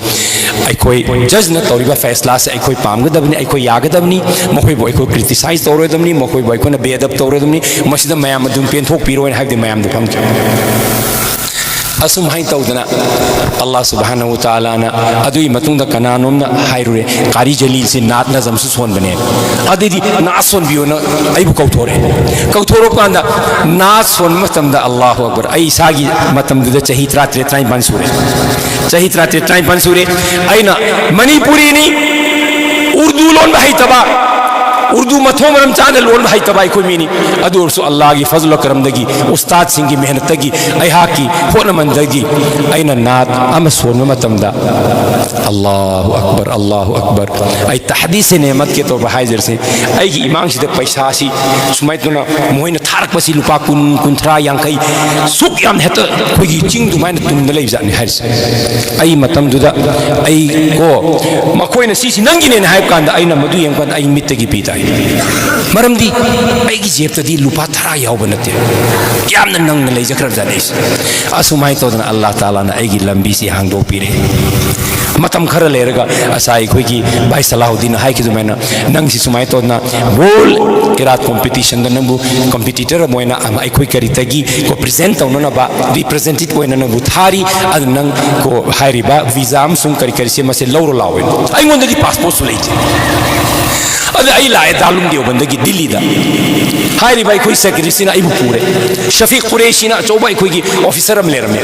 ꯑꯩꯈꯣꯏ ꯖꯖꯅ ꯇꯧꯔꯤꯕ ꯐꯦꯁꯂꯥꯁꯦ ꯑꯩꯈꯣꯏ ꯄꯥꯝꯒꯗꯕꯅꯤ, ꯑꯩꯈꯣꯏ ꯌꯥꯒꯗꯕꯅꯤ, ꯃꯈꯣꯏꯕꯨ ꯑꯩꯈꯣꯏ ꯀ꯭ꯔꯤꯇꯤꯁꯥꯏꯖ ꯇꯧꯔꯣꯏꯗꯕꯅꯤ, ꯃꯈꯣꯏꯕꯨ ꯑꯩꯈꯣꯏꯅ ꯕꯦꯑꯗꯕ ꯇꯧꯔꯣꯏꯗꯕꯅꯤ, ꯃꯁꯤꯗ ꯃꯌꯥꯝ ꯑꯗꯨꯝ ꯄꯦꯟꯊꯣꯛꯄꯤꯔꯣꯏꯅ" ꯍꯥꯏꯕꯗꯤ ꯃꯌꯥꯝꯗꯨ ꯐꯝꯈꯤ꯫ ꯑꯁꯨꯝꯍꯥꯏꯅ ꯇꯧꯗꯅ ꯑꯜꯂꯥꯍ ꯁꯨꯕꯍꯥꯅꯍꯨ ꯋ ꯇꯥꯂꯥꯅ ꯑꯗꯨꯒꯤ ꯃꯇꯨꯡꯗ ꯀꯅꯥꯅꯣꯝꯅ ꯍꯥꯏꯔꯨꯔꯦ, "ꯀꯥꯔꯤ ꯖꯂꯤꯜꯁꯤ ꯅꯥꯠ ꯅꯖꯝꯁꯨ ꯁꯣꯟꯕꯅꯦ"꯫ ꯑꯗꯩꯗꯤ "ꯅꯥꯠ ꯁꯣꯟꯕꯤꯌꯣꯅ" ꯑꯩꯕꯨ ꯀꯧꯊꯣꯔꯛꯑꯦ꯫ ꯀꯧꯊꯣꯔꯛꯄ ꯀꯥꯟꯗ ꯅꯥꯠ ꯁꯣꯟꯕ ꯃꯇꯝꯗ, ꯑꯜꯂꯥꯍꯨ ꯑꯛꯕꯔ, ꯑꯩ ꯏꯁꯥꯒꯤ ꯃꯇꯝꯗꯨꯗ ꯆꯍꯤ ꯇꯔꯥꯇꯔꯦꯠ, ꯇꯔꯥꯅꯤꯄꯥꯟ ꯁꯨꯔꯦ꯫ ꯆꯍꯤ ꯇꯔꯥꯇꯔꯦꯠ, ꯇꯔꯥꯅꯤꯄꯥꯟ ꯁꯨꯔꯦ꯫ ꯑꯩꯅ ꯃꯅꯤꯄꯨꯔꯤꯅꯤ, ꯎꯔꯗꯨ ꯂꯣꯟꯕ ꯍꯩꯇꯕ, ꯎꯔꯗꯨ ꯃꯊꯣꯡ ꯃꯔꯝ ꯆꯥꯅ ꯂꯣꯟꯕ ꯍꯩꯇꯕ ꯑꯩꯈꯣꯏ ꯃꯤꯅꯤ꯫ ꯑꯗꯨ ꯑꯣꯏꯔꯁꯨ ꯑꯜꯂꯥꯍꯒꯤ ꯐꯖꯂ ꯀꯔꯝꯗꯒꯤ, ꯎꯁꯇꯥꯗꯁꯤꯡꯒꯤ ꯃꯦꯍꯅꯠꯇꯒꯤ, ꯑꯩꯍꯥꯛꯀꯤ ꯍꯣꯠꯅꯃꯟꯗꯒꯤ ꯑꯩꯅ ꯅꯥꯠ ꯑꯃ ꯁꯣꯟꯕ ꯃꯇꯝꯗ, ꯑꯜꯂꯥꯍꯨ ꯑꯛꯕꯔ, ꯑꯜꯂꯥꯍꯨ ꯑꯛꯕꯔ, ꯑꯩ ꯇꯍꯗꯤꯁꯦ ꯅꯦꯃꯠ ꯀꯦ ꯇꯧꯕ ꯍꯥꯏꯖꯔꯁꯦ, ꯑꯩꯒꯤ ꯏꯃꯥꯡꯁꯤꯗ ꯄꯩꯁꯥꯁꯤ ꯁꯨꯃꯥꯏꯅ ꯇꯧꯅ ꯃꯣꯏꯅ ꯊꯥꯔꯛꯄꯁꯤ ꯂꯨꯄꯥ ꯀꯨꯟ, ꯀꯨꯟꯊ꯭ꯔꯥ, ꯌꯥꯡꯈꯩ, ꯁꯨꯛ ꯌꯥꯝ ꯍꯦꯛꯇ ꯑꯩꯈꯣꯏꯒꯤ ꯆꯤꯡ ꯑꯗꯨꯃꯥꯏꯅ ꯇꯨꯝꯗ ꯂꯩꯕ ꯖꯥꯠꯅꯤ ꯍꯥꯏꯔꯤꯁꯦ꯫ ꯑꯩ ꯃꯇꯝꯗꯨꯗ ꯑꯩ ꯀꯣ, ꯃꯈꯣꯏꯅ "ꯁꯤꯁꯤ ꯅꯪꯒꯤꯅꯦꯅ" ꯍꯥꯏꯕ ꯀꯥꯟꯗ ꯑꯩꯅ ꯃꯗꯨ ꯌꯦꯡꯕ ꯀꯥꯟꯗ ꯑꯩ ꯃꯤꯠꯇꯒꯤ ꯄꯤ ꯇꯥꯏ꯫ ꯃꯔꯝꯗꯤ ꯑꯩꯒꯤ ꯖꯦꯕꯇꯗꯤ ꯂꯨꯄꯥ ꯇꯔꯥ ꯌꯥꯎꯕ ꯅꯠꯇꯦ꯫ ꯌꯥꯝꯅ ꯅꯪꯅ ꯂꯩꯖꯈ꯭ꯔꯕ ꯖꯥꯠꯅꯤ ꯑꯩꯁꯦ꯫ ꯑꯁꯨꯃꯥꯏꯅ ꯇꯧꯗꯅ ꯑꯜꯂꯥꯍ ꯇꯥꯂꯥꯅ ꯑꯩꯒꯤ ꯂꯝꯕꯤꯁꯤ ꯍꯥꯡꯗꯣꯛꯄꯤꯔꯦ꯫ ꯃꯇꯝ ꯈꯔ ꯂꯩꯔꯒ ꯉꯁꯥꯏ ꯑꯩꯈꯣꯏꯒꯤ ꯚꯥꯏ ꯁꯂꯥꯍꯨꯗꯤꯟꯅ ꯍꯥꯏꯈꯤꯕ ꯑꯗꯨꯃꯥꯏꯅ, ꯅꯪꯁꯤ ꯁꯨꯃꯥꯏꯅ ꯇꯧꯗꯅ ꯋꯥꯔꯜ ꯀꯤꯔꯥꯠ ꯀꯣꯝꯄꯤꯇꯤꯁꯟꯗ ꯅꯪꯕꯨ ꯀꯝꯄꯤꯇꯤꯇꯔ ꯑꯃ ꯑꯣꯏꯅ ꯑꯃ ꯑꯩꯈꯣꯏ ꯀꯔꯤꯇꯒꯤ ꯀꯣ ꯄ꯭ꯔꯦꯖꯦꯟ ꯇꯧꯅꯅꯕ, ꯔꯤꯄ꯭ꯔꯦꯖꯦꯟꯇꯦꯇꯤꯚ ꯑꯣꯏꯅ ꯅꯪꯕꯨ ꯊꯥꯔꯤ꯫ ꯑꯗꯨ ꯅꯪ ꯀꯣ ꯍꯥꯏꯔꯤꯕ ꯚꯤꯖꯥ ꯑꯃꯁꯨꯡ ꯀꯔꯤ ꯀꯔꯤꯁꯦ ꯃꯁꯦ ꯂꯧꯔꯣ ꯂꯥꯛꯑꯣ꯫ ꯑꯩꯉꯣꯟꯗꯗꯤ ꯄꯥꯁꯄꯣꯔꯠꯁꯨ ꯂꯩꯇꯦ꯫ ꯑꯗ ꯑꯩ ꯂꯥꯛꯑꯦ ꯗꯥꯔꯂꯨꯝ ꯗꯤꯑꯣꯕꯟꯗꯒꯤ ꯗꯤꯜꯂꯤꯗ꯫ ꯍꯥꯏꯔꯤꯕ ꯑꯩꯈꯣꯏ ꯁꯦꯀ꯭ꯔꯦꯇꯔꯤꯁꯤꯅ ꯑꯩꯕꯨ ꯄꯨꯔꯦ꯫ ꯁꯐꯤꯛ ꯀꯨꯔꯦꯁꯤꯅ ꯑꯆꯧꯕ ꯑꯩꯈꯣꯏꯒꯤ ꯑꯣꯐꯤꯁꯔ ꯑꯃ ꯂꯩꯔꯝꯃꯦ,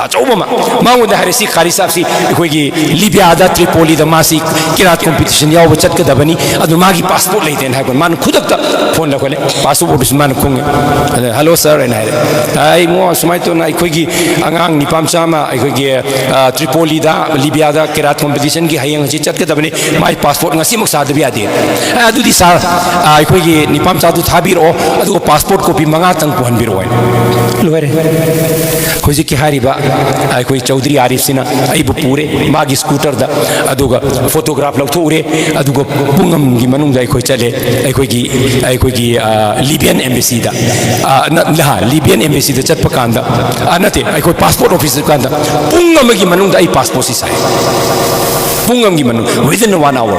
ꯑꯆꯧꯕ ꯑꯃ꯫ ꯃꯉꯣꯟꯗ ꯍꯥꯏꯔꯦ, "ꯁꯤ ꯀꯥꯔꯤ ꯁꯥꯍꯕꯁꯤ ꯑꯩꯈꯣꯏꯒꯤ ꯂꯤꯕꯤꯌꯥꯗ, ꯇ꯭ꯔꯤꯄꯣꯂꯤꯗ ꯃꯥꯁꯤ ꯀꯤꯔꯥꯠ ꯀꯣꯝꯄꯤꯇꯤꯁꯟ ꯌꯥꯎꯕ ꯆꯠꯀꯗꯕꯅꯤ, ꯑꯗꯨ ꯃꯥꯒꯤ ꯄꯥꯁꯄꯣꯔꯠ ꯂꯩꯇꯦꯅ" ꯍꯥꯏꯕ꯫ ꯃꯥꯅ ꯈꯨꯗꯛꯇ ꯐꯣꯟ ꯂꯧꯈꯠꯂꯦ, ꯄꯥꯁꯄꯣꯔꯠ ꯑꯣꯐꯤꯁ ꯃꯥꯅ ꯈꯨꯡꯉꯦ꯫ ꯑꯗ, "ꯍꯜꯂꯣ ꯁꯥꯔ" ꯍꯥꯏꯅ ꯍꯥꯏꯔꯦ꯫ "ꯑꯩ ꯏꯕꯨꯡꯉꯣ ꯁꯨꯃꯥꯏꯅ ꯇꯧꯅ ꯑꯩꯈꯣꯏꯒꯤ ꯑꯉꯥꯡ ꯅꯤꯄꯥ ꯃꯆꯥ ꯑꯃ ꯑꯩꯈꯣꯏꯒꯤ, ꯑ, ꯇ꯭ꯔꯤꯄꯣꯂꯤꯗ, ꯂꯤꯕꯤꯌꯥꯗ ꯀꯤꯔꯥꯠ ꯀꯣꯝꯄꯤꯇꯤꯁꯟꯒꯤ ꯍꯌꯦꯡ ꯍꯪꯆꯤꯠ ꯆꯠꯀꯗꯕꯅꯤ, ꯃꯥꯏ ꯄꯥꯁꯄꯣꯔꯠ ꯉꯁꯤꯃꯛ ꯁꯥꯗꯕ ꯌꯥꯗꯦ꯫ ꯑꯦ, ꯑꯗꯨꯗꯤ ꯁꯥꯔ, ꯑ, ꯑꯩꯈꯣꯏꯒꯤ ꯅꯤꯄꯥ ꯃꯆꯥꯗꯨ ꯊꯥꯕꯤꯔꯛꯑꯣ, ꯑꯗꯨꯒ ꯄꯥꯁꯄꯣꯔꯠ ꯀꯣꯄꯤ ꯃꯉꯥꯇꯪ ꯄꯨꯍꯟꯕꯤꯔꯛꯑꯣ" ꯍꯥꯏꯅ꯫ ꯂꯣꯏꯔꯦ꯫ ꯍꯧꯖꯤꯛꯀꯤ ꯍꯥꯏꯔꯤꯕ ꯑꯩꯈꯣꯏ ꯆꯧꯙꯔꯤ ꯑꯥꯔꯤꯐꯁꯤꯅ ꯑꯩꯕꯨ ꯄꯨꯔꯦ ꯃꯥꯒꯤ ꯁ꯭ꯀꯨꯇꯔꯗ, ꯑꯗꯨꯒ ꯐꯣꯇꯣꯒ꯭ꯔꯥꯐ ꯂꯧꯊꯣꯛꯎꯔꯦ, ꯑꯗꯨꯒ ꯄꯨꯡ ꯑꯃꯒꯤ ꯃꯅꯨꯡꯗ ꯑꯩꯈꯣꯏ ꯆꯠꯂꯦ ꯑꯩꯈꯣꯏꯒꯤ, ꯑꯩꯈꯣꯏꯒꯤ, ꯑ, ꯂꯤꯕꯤꯌꯟ ꯑꯦꯝꯕꯦꯁꯤꯗ꯫ ꯑ, ꯅ-, ꯅꯍꯥ, ꯂꯤꯕꯤꯌꯟ ꯑꯦꯝꯕꯦꯁꯤꯗ ꯆꯠꯄ ꯀꯥꯟꯗ, ꯑ, ꯅꯠꯇꯦ, ꯑꯩꯈꯣꯏ ꯄꯥꯁꯄꯣꯔꯠ ꯑꯣꯐꯤꯁ ꯆꯠꯄ ꯀꯥꯟꯗ ꯄꯨꯡ ꯑꯃꯒꯤ ꯃꯅꯨꯡꯗ ꯑꯩ ꯄꯥꯁꯄꯣꯔꯠꯁꯤ ꯁꯥꯏ꯫ ꯄꯨꯡ ꯑꯃꯒꯤ ꯃꯅꯨꯡ, within one hour꯫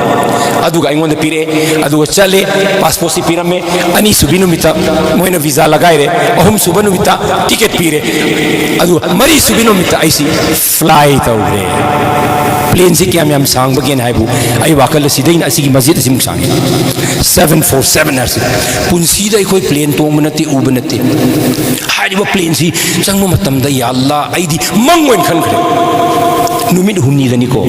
ꯑꯗꯨꯒ ꯑꯩꯉꯣꯟꯗ ꯄꯤꯔꯛꯑꯦ, ꯑꯗꯨꯒ ꯆꯠꯂꯦ, ꯄꯥꯁꯄꯣꯔꯠꯁꯤ ꯄꯤꯔꯝꯃꯦ꯫ ꯑꯅꯤꯁꯨꯕꯤ ꯅꯨꯃꯤꯠꯇ ꯃꯣꯏꯅ ꯚꯤꯖꯥ ꯂꯒꯥꯏꯔꯦ, ꯑꯍꯨꯝꯁꯨꯕ ꯅꯨꯃꯤꯠꯇ ꯇꯤꯀꯦꯠ ꯄꯤꯔꯦ, ꯑꯗꯨꯒ ꯃꯔꯤꯁꯨꯕꯤ ꯅꯨꯃꯤꯠꯇ ꯑꯩꯁꯤ ꯐ꯭ꯂꯥꯏ ꯇꯧꯔꯦ꯫ ꯄ꯭ꯂꯦꯟꯁꯤ ꯀꯌꯥꯝ ꯌꯥꯝ ꯁꯥꯡꯕꯒꯦꯅ ꯍꯥꯏꯕꯨ, ꯑꯩ ꯋꯥꯈꯜ ꯑꯁꯤꯗꯩꯅ ꯑꯁꯤꯒꯤ ꯃꯁꯖꯤꯗ ꯑꯁꯤꯃꯨꯛ ꯁꯥꯡꯉꯤ꯫ ꯁꯚꯦꯟ ꯐꯣꯔ ꯁꯚꯦꯟ ꯍꯥꯏꯁꯤ ꯄꯨꯟꯁꯤꯗ ꯑꯩꯈꯣꯏ ꯄ꯭ꯂꯦꯟ ꯇꯣꯡꯕ ꯅꯠꯇꯦ, ꯎꯕ ꯅꯠꯇꯦ꯫ ꯍꯥꯏꯔꯤꯕ ꯄ꯭ꯂꯦꯟꯁꯤ ꯆꯪꯕ ꯃꯇꯝꯗ, ꯌꯥ ꯑꯜꯂꯥ, ꯑꯩꯗꯤ ꯃꯪ ꯑꯣꯏꯅ ꯈꯟꯈ꯭ꯔꯦ꯫ ꯅꯨꯃꯤꯠ ꯍꯨꯝꯅꯤꯗꯅꯤꯀꯣ꯫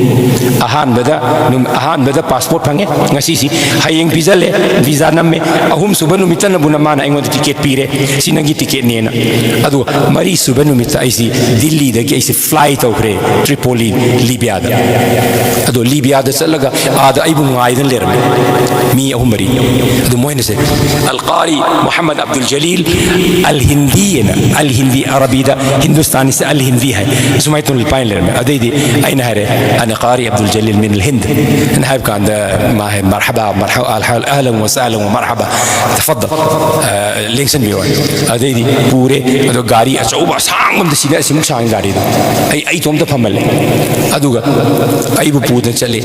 ꯑꯍꯥꯟꯕꯗ, ꯅꯨꯃ-, ꯑꯍꯥꯟꯕꯗ ꯄꯥꯁꯄꯣꯔꯠ ꯐꯪꯉꯦ, ꯉꯁꯤꯁꯤ꯫ ꯍꯌꯦꯡ ꯄꯤꯖꯜꯂꯦ, ꯚꯤꯖꯥ ꯅꯝꯃꯦ꯫ ꯑꯍꯨꯝꯁꯨꯕ ꯅꯨꯃꯤꯠꯇꯅꯕꯨꯅ ꯃꯥꯅ ꯑꯩꯉꯣꯟꯗ ꯇꯤꯀꯦꯠ ꯄꯤꯔꯦ, "ꯁꯤ ꯅꯪꯒꯤ ꯇꯤꯀꯦꯠꯅꯦꯅ"꯫ ꯑꯗꯨꯒ ꯃꯔꯤꯁꯨꯕ ꯅꯨꯃꯤꯠꯇ ꯑꯩꯁꯤ ꯗꯤꯜꯂꯤꯗꯒꯤ ꯑꯩꯁꯤ ꯐ꯭ꯂꯥꯏ ꯇꯧꯈ꯭ꯔꯦ ꯇ꯭ꯔꯤꯄꯣꯂꯤ, ꯂꯤꯕꯤꯌꯥꯗ꯫ ꯑꯗꯣ ꯂꯤꯕꯤꯌꯥꯗ ꯆꯠꯂꯒ ꯑꯥꯗ ꯑꯩꯕꯨ ꯉꯥꯏꯗꯅ ꯂꯩꯔꯝꯃꯦ ꯃꯤ ꯑꯍꯨꯝ ꯃꯔꯤ꯫ ꯑꯗꯨ ꯃꯣꯏꯅꯁꯦ, "ꯑꯜ ꯀꯥꯔꯤ ꯃꯨꯍꯝꯃꯗ ꯑꯕꯗꯨꯜ ꯖꯂꯤꯜ ꯑꯜ ꯍꯤꯟꯗꯤ" ꯍꯥꯏꯅ, ꯑꯜ ꯍꯤꯟꯗꯤ, ꯑꯔꯕꯤꯗ, ꯍꯤꯟꯗꯨꯁꯇꯥꯅꯤꯁꯦ ꯑꯜ ꯍꯤꯟꯗꯤ ꯍꯥꯏ꯫ ꯁꯨꯃꯥꯏꯅ ꯇꯧꯅ ꯂꯨꯄꯥ ꯂꯩꯔꯝꯃꯦ꯫ ꯑꯗꯩꯗꯤ ꯑꯩꯅ ꯍꯥꯏꯔꯦ, "ꯑꯅ ꯀꯥꯔꯤ ꯑꯕꯗꯨꯜ ꯖꯂꯤꯜ ꯃꯤꯅꯜ ꯍꯤꯟꯗ" ꯍꯥꯏꯅ ꯍꯥꯏꯕ ꯀꯥꯟꯗ ꯃꯥ ꯍꯥꯏ, "ꯃꯔꯍꯕꯥ, ꯃꯔꯍꯕꯥ, ꯑꯍꯂꯟ ꯋ ꯁꯍꯂꯟ ꯋ ꯃꯔꯍꯕꯥ, ꯇꯐꯗꯜ, ꯑ, ꯂꯦꯡꯁꯟꯕꯤꯌꯣ" ꯍꯥꯏ꯫ ꯑꯗꯩꯗꯤ ꯄꯨꯔꯦ꯫ ꯑꯗꯣ ꯒꯥꯔꯤ ꯑꯆꯧꯕ ꯑꯁꯥꯡꯕ ꯑꯝꯗ ꯁꯤꯗ ꯑꯁꯤꯃꯨꯛ ꯁꯥꯡꯉꯤ ꯒꯥꯔꯤꯗꯣ꯫ ꯑꯩ, ꯑꯩ ꯏꯇꯣꯝꯇ ꯐꯝꯍꯜꯂꯦ꯫ ꯑꯗꯨꯒ ꯑꯩꯕꯨ ꯄꯨꯗꯅ ꯆꯠꯂꯦ꯫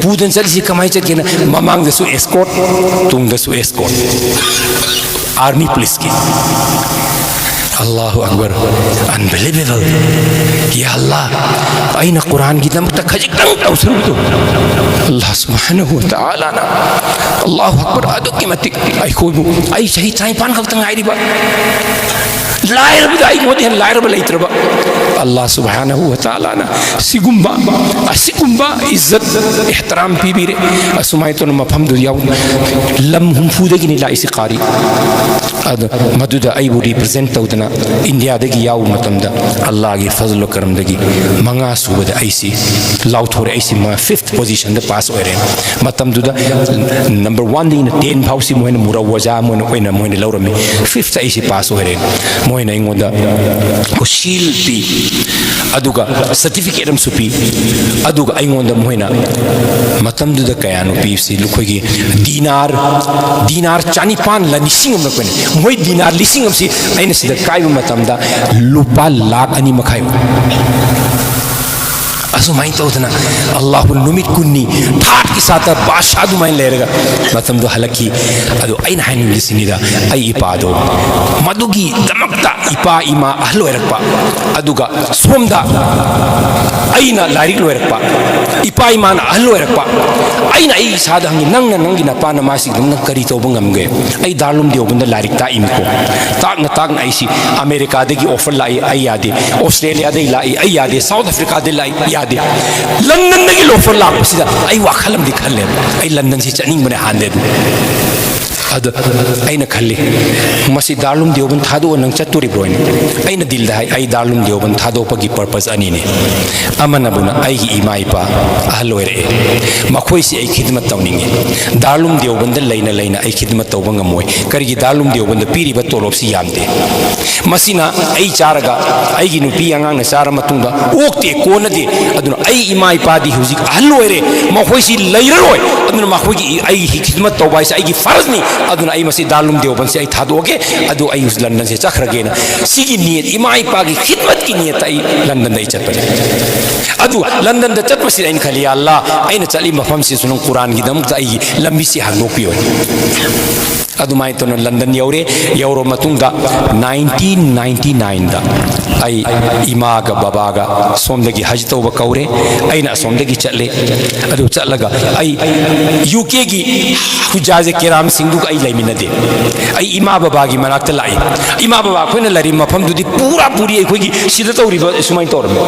ꯄꯨꯗꯅ ꯆꯠꯂꯤꯁꯤ ꯀꯃꯥꯏꯅ ꯆꯠꯀꯦꯅ, ꯃꯃꯥꯡꯗꯁꯨ ꯑꯦꯁꯀꯣꯔꯠ, ꯇꯨꯡꯗꯁꯨ ꯑꯦꯁꯀꯣꯔꯠ꯫ ꯑꯥꯔꯃꯤ ꯄꯨꯂꯤꯁꯀꯤ꯫ ꯑꯜꯂꯥꯍꯨ ꯑꯛꯕꯔ꯫ Unbelievable. ꯌꯥ ꯑꯜꯂꯥ, ꯑꯩꯅ ꯀꯨꯔꯥꯟꯒꯤꯗꯃꯛꯇ ꯈꯖꯤꯛꯇꯪ ꯇꯧꯁꯔꯨꯕꯗꯣ ꯑꯜꯂꯥꯍ ꯁꯨꯕꯍꯥꯅꯍꯨ ꯋ ꯇꯥꯂꯥꯅ, ꯑꯜꯂꯥꯍꯨ ꯑꯛꯕꯔ, ꯑꯗꯨꯛꯀꯤ ꯃꯇꯤꯛ ꯑꯩꯈꯣꯏꯕꯨ, ꯑꯩ ꯆꯍꯤ ꯇꯔꯥꯅꯤꯄꯥꯟ ꯈꯛꯇ ꯉꯥꯏꯔꯤꯕ, ꯂꯥꯏꯔꯕꯗ ꯑꯩꯉꯣꯟꯗ ꯍꯦꯟꯅ ꯂꯥꯏꯔꯕ ꯂꯩꯇ꯭ꯔꯕ ꯑꯜꯂꯥꯍ ꯁꯨꯕꯍꯥꯅꯍꯨ ꯋ ꯇꯥꯂꯥꯅ ꯁꯤꯒꯨꯝꯕ, ꯑꯁꯤꯒꯨꯝꯕ ꯏꯖꯠ, ꯏꯍꯇꯤꯔꯥꯝ ꯄꯤꯕꯤꯔꯦ꯫ ꯑꯁꯨꯃꯥꯏꯅ ꯇꯧꯅ ꯃꯐꯝꯗꯨ ꯌꯥꯎ, ꯂꯝ ꯍꯨꯝꯐꯨꯗꯒꯤꯅꯤ ꯂꯥꯛꯏꯁꯤ ꯀꯥꯔꯤ꯫ ꯑꯗꯣ ꯃꯗꯨꯗ ꯑꯩꯕꯨ ꯔꯤꯄ꯭ꯔꯖꯦꯟꯠ ꯇꯧꯗꯅ ꯏꯟꯗꯤꯌꯥꯗꯒꯤ ꯌꯥꯎꯕ ꯃꯇꯝꯗ ꯑꯜꯂꯥꯍꯒꯤ ꯐꯖꯜ ꯀꯔꯝꯗꯒꯤ ꯃꯉꯥ ꯁꯨꯕꯗ ꯑꯩꯁꯤ ꯂꯥꯎꯊꯣꯔꯦ꯫ ꯑꯩꯁꯤ ꯃꯥ fifth positionꯗ pass ꯑꯣꯏꯔꯦ꯫ ꯃꯇꯝꯗꯨꯗ number oneꯗꯒꯤꯅ ten ꯐꯥꯎꯁꯤ ꯃꯣꯏꯅ ꯃꯨꯔꯧꯋꯖꯥ ꯃꯣꯏꯅ ꯑꯣꯏꯅ ꯃꯣꯏꯅ ꯂꯧꯔꯝꯃꯤ꯫ Fifthꯇ ꯑꯩꯁꯤ pass ꯑꯣꯏꯔꯦ꯫ ꯃꯣꯏꯅ ꯑꯩꯉꯣꯟꯗ seal ꯄꯤ, ꯑꯗꯨꯒ certificate ꯑꯃꯁꯨ ꯄꯤ꯫ ꯑꯗꯨꯒ ꯑꯩꯉꯣꯟꯗ ꯃꯣꯏꯅ ꯃꯇꯝꯗꯨꯗ ꯀꯌꯥꯅꯣ ꯄꯤꯕꯁꯤ? ꯑꯩꯈꯣꯏꯒꯤ ꯗꯤꯅꯥꯔ, ꯗꯤꯅꯥꯔ ꯆꯅꯤꯄꯥꯟꯂ ꯂꯤꯁꯤꯡ ꯑꯃꯂ ꯀꯩꯅꯣ, ꯃꯣꯏ ꯗꯤꯅꯥꯔ ꯂꯤꯁꯤꯡ ꯑꯃꯁꯤ ꯑꯩꯅ ꯁꯤꯗ ꯀꯥꯏꯕ ꯃꯇꯝꯗ ꯂꯨꯄꯥ ꯂꯥꯈ ꯑꯅꯤ ꯃꯈꯥꯏ ꯑꯣꯏ꯫ ꯑꯁꯨꯃꯥꯏꯅ ꯇꯧꯗꯅ ꯑꯜꯂꯥꯍꯨ ꯅꯨꯃꯤꯠ ꯀꯨꯟꯅꯤ ꯊꯥꯠꯀꯤ ꯁꯥꯠꯇ ꯕꯥꯗꯁꯥ ꯑꯗꯨꯃꯥꯏꯅ ꯂꯩꯔꯒ ꯃꯇꯝꯗꯣ ꯍꯜꯂꯛꯈꯤ꯫ ꯑꯗꯣ ꯑꯩꯅ ꯍꯥꯏꯅꯤꯡꯕꯁꯤꯅꯤꯗ, ꯑꯩ ꯏꯄꯥꯗꯣ ꯃꯗꯨꯒꯤꯗꯃꯛꯇ ꯏꯄꯥ ꯏꯃꯥ ꯑꯍꯜ ꯑꯣꯏꯔꯛꯄ, ꯑꯗꯨꯒ ꯁꯣꯝꯗ ꯑꯩꯅ ꯂꯥꯏꯔꯤꯛ ꯂꯣꯏꯔꯛꯄ, ꯏꯄꯥ ꯏꯃꯥꯅ ꯑꯍꯜ ꯑꯣꯏꯔꯛꯄ, ꯑꯩꯅ ꯑꯩ ꯏꯁꯥꯗ ꯍꯪꯉꯤ, "ꯅꯪꯅ ꯅꯪꯒꯤ ꯅꯄꯥ ꯅꯃꯥꯁꯤꯡꯗꯨ ꯅꯪ ꯀꯔꯤ ꯇꯧꯕ ꯉꯝꯒꯦ?" ꯑꯩ ꯗꯥꯔꯂꯨꯝ ꯗꯤꯑꯣꯕꯟꯗ ꯂꯥꯏꯔꯤꯛ ꯇꯥꯛꯏꯃꯤꯀꯣ꯫ ꯇꯥꯛꯅ ꯇꯥꯛꯅ ꯑꯩꯁꯤ ꯑꯃꯦꯔꯤꯀꯥꯗꯒꯤ offer ꯂꯥꯛꯏ, ꯑꯩ ꯌꯥꯗꯦ꯫ ꯑꯣꯁꯇ꯭ꯔꯦꯂꯤꯌꯥꯗꯒꯤ ꯂꯥꯛꯏ, ꯑꯩ ꯌꯥꯗꯦ꯫ ꯁꯥꯎꯠ ꯑꯐ꯭ꯔꯤꯀꯥꯗꯒꯤ ꯂꯥꯛꯏ, ꯌꯥꯗꯦ꯫ ꯂꯟꯗꯟꯗꯒꯤ offer ꯂꯥꯛꯄꯁꯤꯗ ꯑꯩ ꯋꯥꯈꯜ ꯑꯃꯗꯤ ꯈꯜꯂꯦꯕ, ꯑꯩ ꯂꯟꯗꯟꯁꯤ ꯆꯠꯅꯤꯡꯕꯅꯦ ꯍꯥꯟꯅꯗꯤ ꯑꯗꯨꯝ꯫ ꯑꯗꯣ ꯑꯩꯅ ꯈꯜꯂꯤ, "ꯃꯁꯤ ꯗꯥꯔꯂꯨꯝ ꯗꯤꯑꯣꯕꯟ ꯊꯥꯗꯣꯛꯑ ꯅꯪ ꯆꯠꯇꯣꯔꯤꯕ꯭ꯔꯣ?" ꯍꯥꯏꯅ꯫ ꯑꯩꯅ ꯗꯤꯜꯗ ꯍꯥꯏ, "ꯑꯩ ꯗꯥꯔꯂꯨꯝ ꯗꯤꯑꯣꯕꯟ ꯊꯥꯗꯣꯛꯄꯒꯤ purpose ꯑꯅꯤꯅꯤ꯫ ꯑꯃꯅꯕꯨꯅ ꯑꯩꯒꯤ ꯏꯃꯥ ꯏꯄꯥ ꯑꯍꯜ ꯑꯣꯏꯔꯛꯑꯦ, ꯃꯈꯣꯏꯁꯤ ꯑꯩ ꯈꯤꯗꯃꯠ ꯇꯧꯅꯤꯡꯉꯤ꯫ ꯗꯥꯔꯂꯨꯝ ꯗꯤꯑꯣꯕꯟꯗ ꯂꯩꯅ ꯂꯩꯅ ꯑꯩ ꯈꯤꯗꯃꯠ ꯇꯧꯕ ꯉꯝꯃꯣꯏ꯫ ꯀꯔꯤꯒꯤ? ꯗꯥꯔꯂꯨꯝ ꯗꯤꯑꯣꯕꯟꯗ ꯄꯤꯔꯤꯕ ꯇꯣꯂꯣꯞꯁꯤ ꯌꯥꯝꯗꯦ꯫ ꯃꯁꯤꯅ ꯑꯩ ꯆꯥꯔꯒ ꯑꯩꯒꯤ ꯅꯨꯄꯤ ꯑꯉꯥꯡꯅ ꯆꯥꯔ ꯃꯇꯨꯡꯗ ꯑꯣꯛꯇꯦ, ꯀꯣꯟꯅꯗꯦ꯫ ꯑꯗꯨꯅ ꯑꯩ ꯏꯃꯥ ꯏꯄꯥꯗꯤ ꯍꯧꯖꯤꯛ ꯑꯍꯜ ꯑꯣꯏꯔꯦ, ꯃꯈꯣꯏꯁꯤ ꯂꯩꯔꯔꯣꯏ꯫ ꯑꯗꯨꯅ ꯃꯈꯣꯏꯒꯤ ꯑꯩꯒꯤ ꯈꯤꯗꯃꯠ ꯇꯧꯕ ꯍꯥꯏꯁꯦ ꯑꯩꯒꯤ ꯐꯔꯖꯅꯤ꯫ ꯑꯗꯨꯅ ꯑꯩ ꯃꯁꯤ ꯗꯥꯔꯂꯨꯝ ꯗꯤꯑꯣꯕꯟꯁꯦ ꯑꯩ ꯊꯥꯗꯣꯛꯑꯒꯦ, ꯑꯗꯨ ꯑꯩ ꯂꯟꯗꯟꯁꯦ ꯆꯠꯈ꯭ꯔꯒꯦꯅ ꯁꯤꯒꯤ ꯅꯤꯌꯠ, ꯏꯃꯥ ꯏꯄꯥꯒꯤ ꯈꯤꯗꯃꯠꯀꯤ ꯅꯤꯌꯠꯇ ꯑꯩ ꯂꯟꯗꯟꯗ ꯑꯩ ꯆꯠꯄꯅꯦ꯫ ꯑꯗꯨ ꯂꯟꯗꯟꯗ ꯆꯠꯄꯁꯤꯗ ꯑꯩꯅ ꯈꯜꯂꯤ, "ꯌꯥ ꯑꯜꯂꯥ, ꯑꯩꯅ ꯆꯠꯂꯤ ꯃꯐꯝꯁꯤꯁꯨ ꯅꯪ ꯀꯨꯔꯥꯟꯒꯤꯗꯃꯛꯇ ꯑꯩꯒꯤ ꯂꯝꯕꯤꯁꯤ ꯍꯥꯡꯗꯣꯛꯄꯤꯌꯣ"꯫ ꯑꯗꯨꯃꯥꯏꯅ ꯇꯧꯅ ꯂꯟꯗꯟ ꯌꯧꯔꯦ꯫ ꯌꯧꯔꯕ ꯃꯇꯨꯡꯗ nineteen ninety nine ꯗ ꯑꯩ ꯏꯃꯥꯒ ꯕꯕꯥꯒ ꯁꯣꯝꯗꯒꯤ ꯍꯖ ꯇꯧꯕ ꯀꯧꯔꯦ꯫ ꯑꯩꯅ ꯑꯁꯣꯝꯗꯒꯤ ꯆꯠꯂꯦ꯫ ꯑꯗꯨ ꯆꯠꯂꯒ ꯑꯩ ꯌꯨ ꯀꯦꯒꯤ ꯈꯨꯖꯥꯁꯦ ꯀꯦꯔꯥꯝꯁꯤꯡꯗꯨꯒ ꯑꯩ ꯂꯩꯃꯤꯟꯅꯗꯦ꯫ ꯑꯩ ꯏꯃꯥ ꯕꯕꯥꯒꯤ ꯃꯅꯥꯛꯇ ꯂꯥꯛꯏ꯫ ꯏꯃꯥ ꯕꯕꯥ ꯑꯩꯈꯣꯏꯅ ꯂꯩꯔꯤꯕ ꯃꯐꯝꯗꯨꯗꯤ ꯄꯨꯔꯥ ꯄꯨꯔꯤ ꯑꯩꯈꯣꯏꯒꯤ ꯁꯤꯗ ꯇꯧꯔꯤꯕ ꯁꯨꯃꯥꯏꯅ ꯇꯧꯔꯝꯃꯦ꯫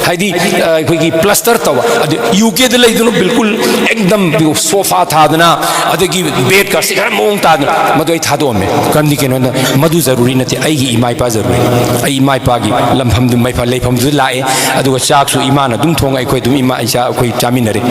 ꯍꯥꯏꯗꯤ ꯑꯩꯈꯣꯏꯒꯤ ꯄ꯭ꯂꯁꯇꯔ ꯇꯧꯕ꯫ ꯑꯗꯨ ꯌꯨ ꯀꯦꯗ ꯂꯩꯗꯨꯅ ꯕꯤꯜꯀꯨꯜ ꯑꯦꯛꯗꯝ ꯁꯣꯐꯥ ꯊꯥꯗꯅ, ꯑꯗꯒꯤ ꯕꯦꯗꯀꯁꯤ ꯈꯔ ꯃꯑꯣꯡ ꯇꯥꯗꯅ, ꯃꯗꯨ ꯑꯩ ꯊꯥꯗꯣꯛꯑꯝꯃꯦ꯫ ꯀꯔꯝꯗꯤ ꯀꯩꯅꯣꯗ, ꯃꯗꯨ ꯖꯔꯨꯔꯤ ꯅꯠꯇꯦ꯫ ꯑꯩꯒꯤ ꯏꯃꯥ ꯏꯄꯥ ꯖꯔꯨꯔꯤ꯫ ꯑꯩ ꯏꯃꯥ ꯏꯄꯥꯒꯤ ꯂꯝꯐꯝꯗꯨ, ꯃꯩꯐ-, ꯂꯩꯐꯝꯗꯨꯗ ꯂꯥꯛꯑꯦ꯫ ꯑꯗꯨꯒ ꯆꯥꯛꯁꯨ ꯏꯃꯥꯅ ꯑꯗꯨꯝ ꯊꯣꯡꯉ ꯑꯩꯈꯣꯏ ꯑꯗꯨꯝ ꯏꯃꯥ ꯏꯆꯥ ꯑꯩꯈꯣꯏ ꯆꯥꯃꯤꯟꯅꯔꯦ꯫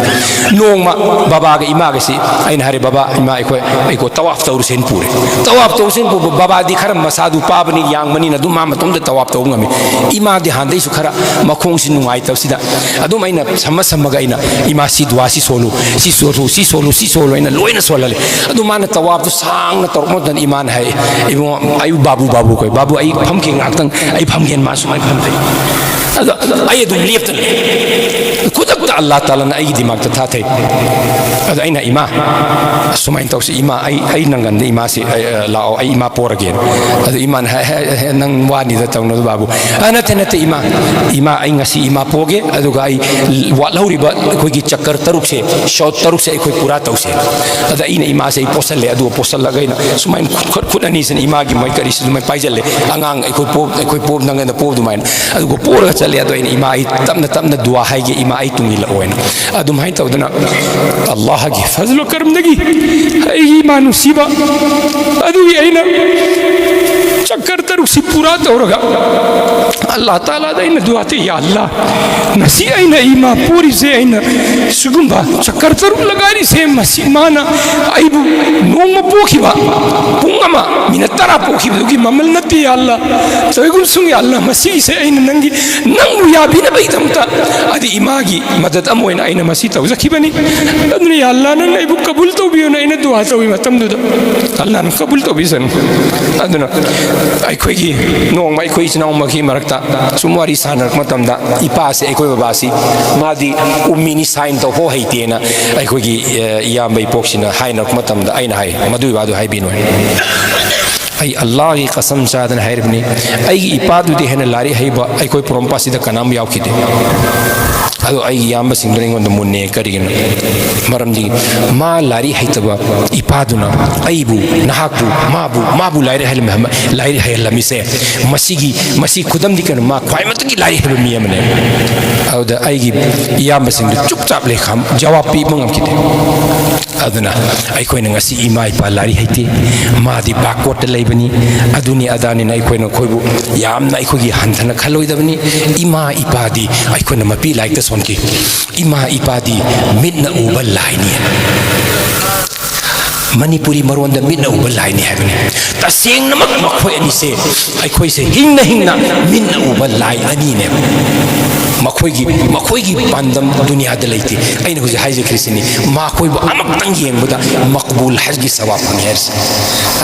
ꯅꯣꯡꯃ ꯕꯕꯥꯒ ꯏꯃꯥꯒꯁꯤ ꯑꯩꯅ ꯍꯥꯏꯔꯦ, "ꯕꯕꯥ, ꯏꯃꯥ, ꯑꯩꯈꯣꯏ, ꯑꯩꯀꯣ ꯇꯋꯥꯐ ꯇꯧꯔꯨꯁꯦꯅ ꯄꯨꯔꯦ"꯫ ꯇꯋꯥꯐ ꯇꯧꯔꯨꯁꯦꯅ ꯄꯨꯕ ꯕꯕꯥꯗꯤ ꯈꯔ ꯃꯁꯥꯗꯨ ꯄꯥꯕꯅꯤ, ꯌꯥꯡꯕꯅꯤꯅ ꯑꯗꯨꯝ ꯃꯥ ꯃꯇꯣꯝꯗ ꯇꯋꯥꯐ ꯇꯧꯕ ꯉꯝꯃꯤ꯫ ꯏꯃꯥꯗꯤ ꯍꯥꯟꯗꯩꯁꯨ ꯈꯔ ꯃꯈꯣꯡꯁꯤ ꯅꯨꯡꯉꯥꯏꯇꯕꯁꯤꯗ ꯑꯗꯨꯝ ꯑꯩꯅ ꯁꯝꯃ ꯁꯝꯃꯒ ꯑꯩꯅ, "ꯏꯃꯥ, ꯁꯤ ꯗꯨꯋꯥ ꯁꯤ ꯁꯣꯜꯂꯨ, ꯁꯤ ꯁꯣꯜꯂꯨ, ꯁꯤ ꯁꯣꯜꯂꯨ, ꯁꯤ ꯁꯣꯜꯂꯨ" ꯑꯩꯅ ꯂꯣꯏꯅ ꯁꯣꯜꯍꯜꯂꯦ꯫ ꯑꯗꯨ ꯃꯥꯅ ꯇꯋꯥꯐꯇꯨ ꯁꯥꯡꯅ ꯇꯧꯔꯛꯄ ꯃꯇꯝꯗ ꯏꯃꯥꯅ ꯍꯥꯏ, "ꯏꯕꯨꯡꯉꯣ, ꯑꯩ ꯕꯥꯕꯨ, ꯕꯥꯕꯨ ꯀꯧꯏ, ꯕꯥꯕꯨ, ꯑꯩ ꯐꯝꯒꯦ ꯉꯥꯏꯍꯥꯛꯇꯪ, ꯑꯩ ꯐꯝꯒꯦꯅ" ꯃꯥ ꯁꯨꯃꯥꯏꯅ ꯐꯝꯖꯩ꯫ ꯑꯗꯣ ꯑꯩ ꯑꯗꯨꯝ ꯂꯦꯞꯇꯅ ꯂꯩ꯫ ꯈꯨꯗꯛꯇ ꯑꯜꯂꯥ ꯇꯥꯂꯥꯅ ꯑꯩꯒꯤ ꯗꯤꯃꯥꯛꯇ ꯊꯥꯊꯩ꯫ ꯑꯗꯣ ꯑꯩꯅ, "ꯏꯃꯥ, ꯁꯨꯃꯥꯏꯅ ꯇꯧꯁꯤ ꯏꯃꯥ, ꯑꯩ, ꯑꯩ ꯅꯪꯒꯟꯗ ꯏꯃꯥꯁꯤ, ꯑ, ꯑ, ꯂꯥꯛꯑꯣ, ꯑꯩ ꯏꯃꯥ ꯄꯣꯔꯒꯦꯅ"꯫ ꯑꯗꯣ ꯏꯃꯥꯅ ꯍꯥꯏ, ꯍꯥꯏ, ꯍꯥꯏ, "ꯅꯪ ꯋꯥꯅꯤꯗ ꯇꯧꯅꯨ ꯕꯥꯕꯨ"꯫ "ꯑ, ꯅꯠꯇꯦ, ꯅꯠꯇꯦ ꯏꯃꯥ, ꯏꯃꯥ, ꯑꯩ ꯉꯁꯤ ꯏꯃꯥ ꯄꯣꯒꯦ, ꯑꯗꯨꯒ ꯑꯩ ꯋꯥꯠꯍꯧꯔꯤꯕ ꯑꯩꯈꯣꯏꯒꯤ ꯆꯛꯀꯔ ꯇꯔꯨꯛꯁꯦ, ꯁꯣꯠ ꯇꯔꯨꯛꯁꯦ ꯑꯩꯈꯣꯏ ꯄꯨꯔꯥ ꯇꯧꯁꯦ"꯫ ꯑꯗ ꯑꯩꯅ ꯏꯃꯥꯁꯦ ꯑꯩ ꯄꯣꯁꯜꯂꯦ꯫ ꯑꯗꯨꯒ ꯄꯣꯁꯜꯂꯒ ꯑꯩꯅ ꯁꯨꯃꯥꯏꯅ ꯈꯨꯠ, ꯈꯨꯠ ꯑꯅꯤꯁꯤꯅ ꯏꯃꯥꯒꯤ ꯃꯣꯏ ꯀꯔꯤꯁꯤ ꯑꯗꯨꯃꯥꯏꯅ ꯄꯥꯏꯁꯜꯂꯦ꯫ ꯑꯉꯥꯡ ꯑꯩꯈꯣꯏ ꯄꯣ-, ꯑꯩꯈꯣꯏ ꯄꯣꯞ ꯅꯪꯒꯟꯗ ꯄꯣꯞ ꯑꯗꯨꯃꯥꯏꯅ꯫ ꯑꯗꯨꯒ ꯄꯣꯔꯒ ꯆꯠꯂꯦ꯫ ꯑꯗꯣ ꯑꯩꯅ, "ꯏꯃꯥ, ꯑꯩ ꯇꯞꯅ ꯇꯞꯅ ꯗꯨꯋꯥ ꯍꯥꯏꯒꯦ, ꯏꯃꯥ, ꯑꯩ ꯇꯨꯡ ꯏꯜꯂꯛꯑꯣꯅ"꯫ ꯑꯗꯨꯃꯥꯏꯅ ꯇꯧꯗꯅ ꯑꯜꯂꯥꯍꯒꯤ ꯐꯖꯂꯨ ꯀꯔꯝꯗꯒꯤ ꯑꯩꯒꯤ ꯏꯃꯥ ꯅꯨꯡꯁꯤꯕ ꯑꯗꯨꯒꯤ ꯑꯩꯅ ꯆꯛꯀꯔ ꯇꯔꯨꯛꯁꯤ ꯄꯨꯔꯥ ꯇꯧꯔꯒ ꯑꯜꯂꯥꯍ ꯇꯥꯂꯥꯗ ꯑꯩꯅ ꯗꯨꯋꯥ ꯇꯧꯏ, "ꯌꯥ ꯑꯜꯂꯥꯍ, ꯉꯁꯤ ꯑꯩꯅ ꯏꯃꯥ ꯄꯣꯔꯤꯁꯦ, ꯑꯩꯅ ꯁꯤꯒꯨꯝꯕ ꯆꯛꯀꯔ ꯇꯔꯨꯛ ꯂꯒꯥꯔꯤꯁꯦ, ꯃꯁꯤ ꯃꯥꯅ ꯑꯩꯕꯨ ꯅꯣꯡꯃ ꯄꯣꯛꯈꯤꯕ ꯄꯨꯡ ꯑꯃ ꯃꯤꯅꯠ ꯇꯔꯥ ꯄꯣꯛꯈꯤꯕꯗꯨꯒꯤ ꯃꯃꯜ ꯅꯠꯇꯦ, ꯌꯥ ꯑꯜꯂꯥ꯫ ꯇꯧꯏꯒꯨꯝꯁꯨꯡ, ꯌꯥ ꯑꯜꯂꯥ, ꯃꯁꯤꯒꯤꯁꯦ ꯑꯩꯅ ꯅꯪꯒꯤ, ꯅꯪꯕꯨ ꯌꯥꯕꯤꯅꯕꯒꯤꯗꯃꯛꯇ, ꯑꯗꯤ ꯏꯃꯥꯒꯤ ꯃꯗꯠ ꯑꯃ ꯑꯣꯏꯅ ꯑꯩꯅ ꯃꯁꯤ ꯇꯧꯖꯈꯤꯕꯅꯤ꯫ ꯑꯗꯨꯅ, ꯌꯥ ꯑꯜꯂꯥ, ꯅꯪꯅ ꯑꯩꯕꯨ ꯀꯕꯨꯜ ꯇꯧꯕꯤꯌꯨꯅ ꯑꯩꯅ ꯗꯨꯋꯥ ꯇꯧꯏ ꯃꯇꯝꯗꯨꯗ, ꯑꯜꯂꯥꯅ ꯀꯕꯨꯜ ꯇꯧꯕꯤꯁꯅꯨ꯫ ꯑꯗꯨꯅ ꯑꯩꯈꯣꯏꯒꯤ ꯅꯣꯡꯃ ꯑꯩꯈꯣꯏ ꯏꯆꯤꯟ ꯏꯅꯥꯎ ꯃꯈꯩ ꯃꯔꯛꯇ ꯁꯨꯝ ꯋꯥꯔꯤ ꯁꯥꯟꯅꯔꯛꯄ ꯃꯇꯝꯗ, ꯏꯄꯥꯁꯦ, ꯑꯩꯈꯣꯏ ꯕꯕꯥꯁꯤ, ꯃꯥꯗꯤ ꯎꯝꯃꯤꯅꯤ, ꯁꯥꯏꯟ ꯇꯧꯕ ꯍꯩꯇꯦꯅ ꯑꯩꯈꯣꯏꯒꯤ, ꯑ, ꯏꯌꯥꯝꯕ ꯏꯄꯣꯛꯁꯤꯅ ꯍꯥꯏꯅꯔꯛꯄ ꯃꯇꯝꯗ ꯑꯩꯅ ꯍꯥꯏ, "ꯃꯗꯨꯒꯤ ꯋꯥꯗꯨ ꯍꯥꯏꯕꯤꯅꯨ" ꯍꯥꯏ꯫ ꯑꯩ ꯑꯜꯂꯥꯒꯤ ꯀꯁꯝ ꯆꯥꯗꯅ ꯍꯥꯏꯔꯤꯕꯅꯤ, ꯑꯩꯒꯤ ꯏꯄꯥꯗꯨꯗꯤ ꯍꯦꯟꯅ ꯂꯥꯏꯔꯤꯛ ꯍꯩꯕ ꯑꯩꯈꯣꯏ ꯄꯣꯔꯣꯝꯄꯥꯠꯁꯤꯗ ꯀꯅꯥꯝ ꯌꯥꯎꯈꯤꯗꯦ꯫ ꯑꯗꯣ ꯑꯩꯒꯤ ꯏꯌꯥꯝꯕꯁꯤꯡꯗꯨꯅ ꯑꯩꯉꯣꯟꯗ ꯃꯨꯟꯅꯦ꯫ ꯀꯔꯤꯒꯤꯅꯣ? ꯃꯔꯝꯗꯤ ꯃꯥ ꯂꯥꯏꯔꯤꯛ ꯍꯩꯇꯕ ꯏꯄꯥꯗꯨꯅ ꯑꯩꯕꯨ, ꯅꯍꯥꯛꯄꯨ, ꯃꯥꯕꯨ, ꯃꯥꯕꯨ ꯂꯥꯏꯔꯤꯛ ꯍꯩꯍꯜꯂꯝꯃꯤ-, ꯂꯥꯏꯔꯤꯛ ꯍꯩꯍꯜꯂꯝꯃꯤꯁꯦ, ꯃꯁꯤꯒꯤ, ꯃꯁꯤ ꯈꯨꯗꯝꯗꯤ ꯀꯩꯅꯣ? ꯃꯥ ꯈ꯭ꯋꯥꯏ ꯃꯊꯛꯀꯤ ꯂꯥꯏꯔꯤꯛ ꯍꯩꯕ ꯃꯤ ꯑꯃꯅꯦ꯫ ꯑꯗꯨꯗ ꯑꯩꯒꯤ ꯏꯌꯥꯝꯕꯁꯤꯡꯗꯨ ꯆꯨꯞ ꯆꯥꯞ ꯂꯩꯈꯥꯝ, ꯖꯋꯥꯕ ꯄꯤꯕ ꯉꯝꯈꯤꯗꯦ꯫ ꯑꯗꯨꯅ ꯑꯩꯈꯣꯏꯅ ꯉꯁꯤ ꯏꯃꯥ ꯏꯄꯥ ꯂꯥꯏꯔꯤꯛ ꯍꯩꯇꯦ, ꯃꯥꯗꯤ backwardꯇ ꯂꯩꯕꯅꯤ, ꯑꯗꯨꯅꯤ ꯑꯗꯥꯅꯤꯅ ꯑꯩꯈꯣꯏꯅ ꯑꯩꯈꯣꯏꯕꯨ ꯌꯥꯝꯅ ꯑꯩꯈꯣꯏꯒꯤ ꯍꯟꯊꯅ ꯈꯜꯂꯣꯏꯗꯕꯅꯤ꯫ ꯏꯃꯥ ꯏꯄꯥꯗꯤ ꯑꯩꯈꯣꯏꯅ ꯃꯄꯤ ꯂꯥꯏꯔꯤꯛꯇ ꯁꯣꯟꯈꯤ꯫ ꯏꯃꯥ ꯏꯄꯥꯗꯤ ꯃꯤꯠꯅ ꯎꯕ ꯂꯥꯏꯅꯤ꯫ ꯃꯅꯤꯄꯨꯔꯤ ꯃꯔꯣꯟꯗ ꯃꯤꯠꯅ ꯎꯕ ꯂꯥꯏꯅꯤ ꯍꯥꯏꯕꯅꯤ꯫ ꯇꯁꯦꯡꯅꯃꯛ ꯃꯈꯣꯏ ꯑꯅꯤꯁꯦ ꯑꯩꯈꯣꯏꯁꯦ ꯍꯤꯡꯅ ꯍꯤꯡꯅ ꯃꯤꯠꯅ ꯎꯕ ꯂꯥꯏ ꯑꯅꯤꯅꯦꯕ꯫ ꯃꯈꯣꯏꯒꯤ, ꯃꯈꯣꯏꯒꯤ ꯄꯥꯟꯗꯝ ꯗꯨꯅꯤꯌꯥꯗ ꯂꯩꯇꯦ꯫ ꯑꯩꯅ ꯍꯧꯖꯤꯛ ꯍꯥꯏꯖꯈ꯭ꯔꯤꯁꯤꯅꯤ, ꯃꯈꯣꯏꯕꯨ ꯑꯃꯨꯛꯇꯪ ꯌꯦꯡꯕꯗ ꯃꯛꯕꯨꯜ ꯍꯖꯒꯤ ꯁꯋꯥꯕ ꯐꯪꯉꯦ ꯍꯥꯏꯔꯤꯁꯦ꯫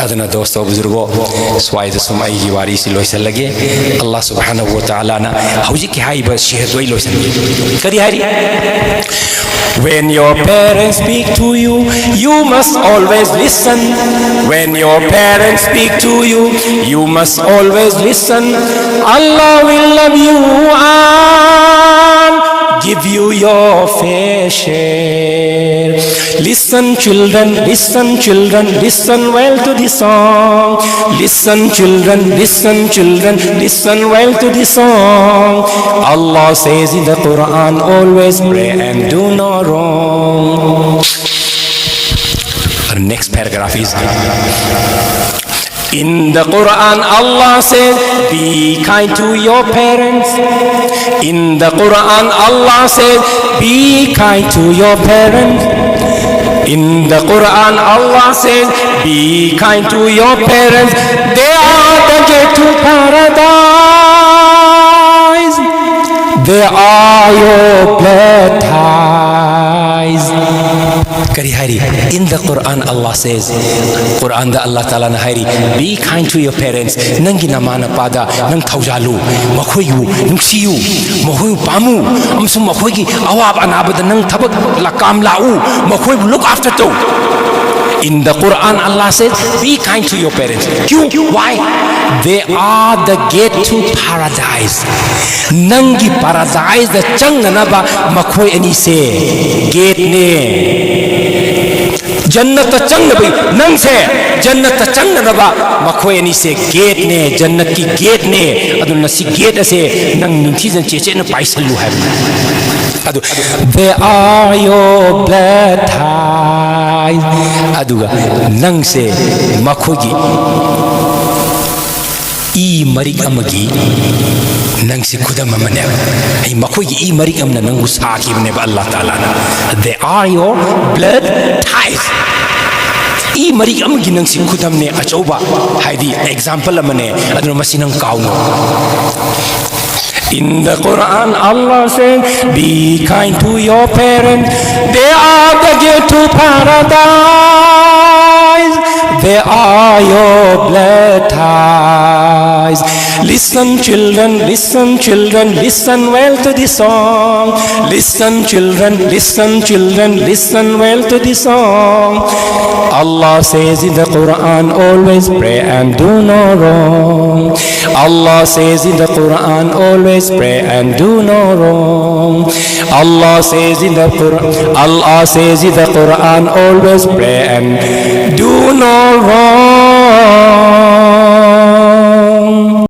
ꯑꯗꯨꯅ ꯗꯣꯁꯇꯣ ꯕꯨꯖꯨꯔꯒꯣ, ꯁ꯭ꯋꯥꯏꯗ ꯁꯨꯝ ꯑꯩꯒꯤ ꯋꯥꯔꯤꯁꯤ ꯂꯣꯏꯁꯤꯜꯂꯒꯦ꯫ ꯑꯜꯂꯥꯍ ꯁꯨꯕꯍꯥꯅꯍꯨ ꯋ ꯇꯥꯂꯥꯅ ꯍꯧꯖꯤꯛꯀꯤ ꯍꯥꯏꯔꯤꯕ ꯁꯤꯍꯗꯣ ꯑꯩ ꯂꯣꯏꯁꯤꯟꯒꯦ꯫ ꯀꯔꯤ ꯍꯥꯏꯔꯤ? When your parents speak to you, you must always listen. When your parents speak to you, you must always listen. Allah will love you and give you your fair share. Listen, children, listen, children, listen well to this song. Listen, children, listen, children, listen well to this song. Allah says in the Quran, always pray and do no wrong. The next paragraph is, in the Quran, Allah says, be kind to your parents. In the Quran, Allah says, be kind to your parents. In the Quran, Allah says, "Be kind to your parents. They are the gate to paradise. They are your blood ties." ꯀꯔꯤ ꯍꯥꯏꯔꯤ? In the Quran, Allah says, ꯀꯨꯔꯥꯟꯗ ꯑꯜꯂꯥꯍ ꯇꯥꯂꯥꯅ ꯍꯥꯏꯔꯤ, "Be kind to your parents." ꯅꯪꯒꯤ ꯅꯃꯥ ꯅꯄꯥꯗ ꯅꯪ ꯊꯧꯖꯥꯜꯂꯨ, ꯃꯈꯣꯏꯕꯨ ꯅꯨꯡꯁꯤꯌꯨ, ꯃꯈꯣꯏꯕꯨ ꯄꯥꯝꯃꯨ, ꯑꯃꯁꯨꯡ ꯃꯈꯣꯏꯒꯤ ꯑꯋꯥꯕ ꯑꯅꯥꯕꯗ ꯅꯪ ꯊꯕꯛ ꯂꯥꯛꯀꯥꯝ ꯂꯥꯛꯎ, ꯃꯈꯣꯏꯕꯨ look after ꯇꯧ꯫ In the Quran, Allah says, "Be kind to your parents." क्यों? Why? They are the gate to paradise. ꯅꯪꯒꯤ ꯄꯥꯔꯥꯗꯥꯏꯁꯇ ꯆꯪꯅꯅꯕ ꯃꯈꯣꯏ ꯑꯅꯤꯁꯦ ꯒꯦꯠꯅꯦ꯫ ꯖꯟꯅꯠꯇ ꯆꯪꯅꯕ, ꯅꯪꯁꯦ ꯖꯟꯅꯠꯇ ꯆꯪꯅꯅꯕ ꯃꯈꯣꯏ ꯑꯅꯤꯁꯦ ꯒꯦꯠꯅꯦ, ꯖꯟꯅꯠꯀꯤ ꯒꯦꯠꯅꯦ꯫ ꯑꯗꯨꯅ ꯁꯤ ꯒꯦꯠ ꯑꯁꯦ ꯅꯪ ꯅꯤꯡꯊꯤꯖꯅ ꯆꯦꯠꯆꯦꯠꯅ ꯄꯥꯏꯁꯜꯂꯨ ꯍꯥꯏꯕꯅꯤ꯫ ꯑꯗꯨ, "They are your blood ties." ꯑꯗꯨꯒ ꯅꯪꯁꯦ ꯃꯈꯣꯏꯒꯤ ꯏ ꯃꯔꯤꯛ ꯑꯃꯒꯤ ꯅꯪꯁꯦ ꯈꯨꯗꯝ ꯑꯃꯅꯦꯕ꯫ ꯑꯩ ꯃꯈꯣꯏꯒꯤ ꯏ ꯃꯔꯤꯛ ꯑꯃꯅ ꯅꯪꯕꯨ ꯁꯥꯈꯤꯕꯅꯦꯕ ꯑꯜꯂꯥꯍ ꯇꯥꯂꯥꯅ꯫ "They are your blood ties." E ꯃꯔꯤꯛ ꯑꯃꯒꯤ ꯅꯪꯁꯤ ꯈꯨꯗꯝꯅꯦ ꯑꯆꯧꯕ, ꯍꯥꯏꯗꯤ ꯑꯦꯛꯖꯥꯝꯄꯜ ꯑꯃꯅꯦ꯫ ꯑꯗꯨꯅ ꯃꯁꯤ ꯅꯪ ꯀꯥꯎꯅꯣ꯫ In the Quran, Allah says, "Be kind to your parents. They are the gate to paradise. They are your blood ties." Listen, children, listen, children, listen well to this song. Listen, children, listen, children, listen well to this song. Allah says in the Quran, "Always pray and do no wrong." Allah says in the Quran, "Always pray and do no wrong." Allah says in the Quran, Allah says in the Quran, "Always pray and do no wrong."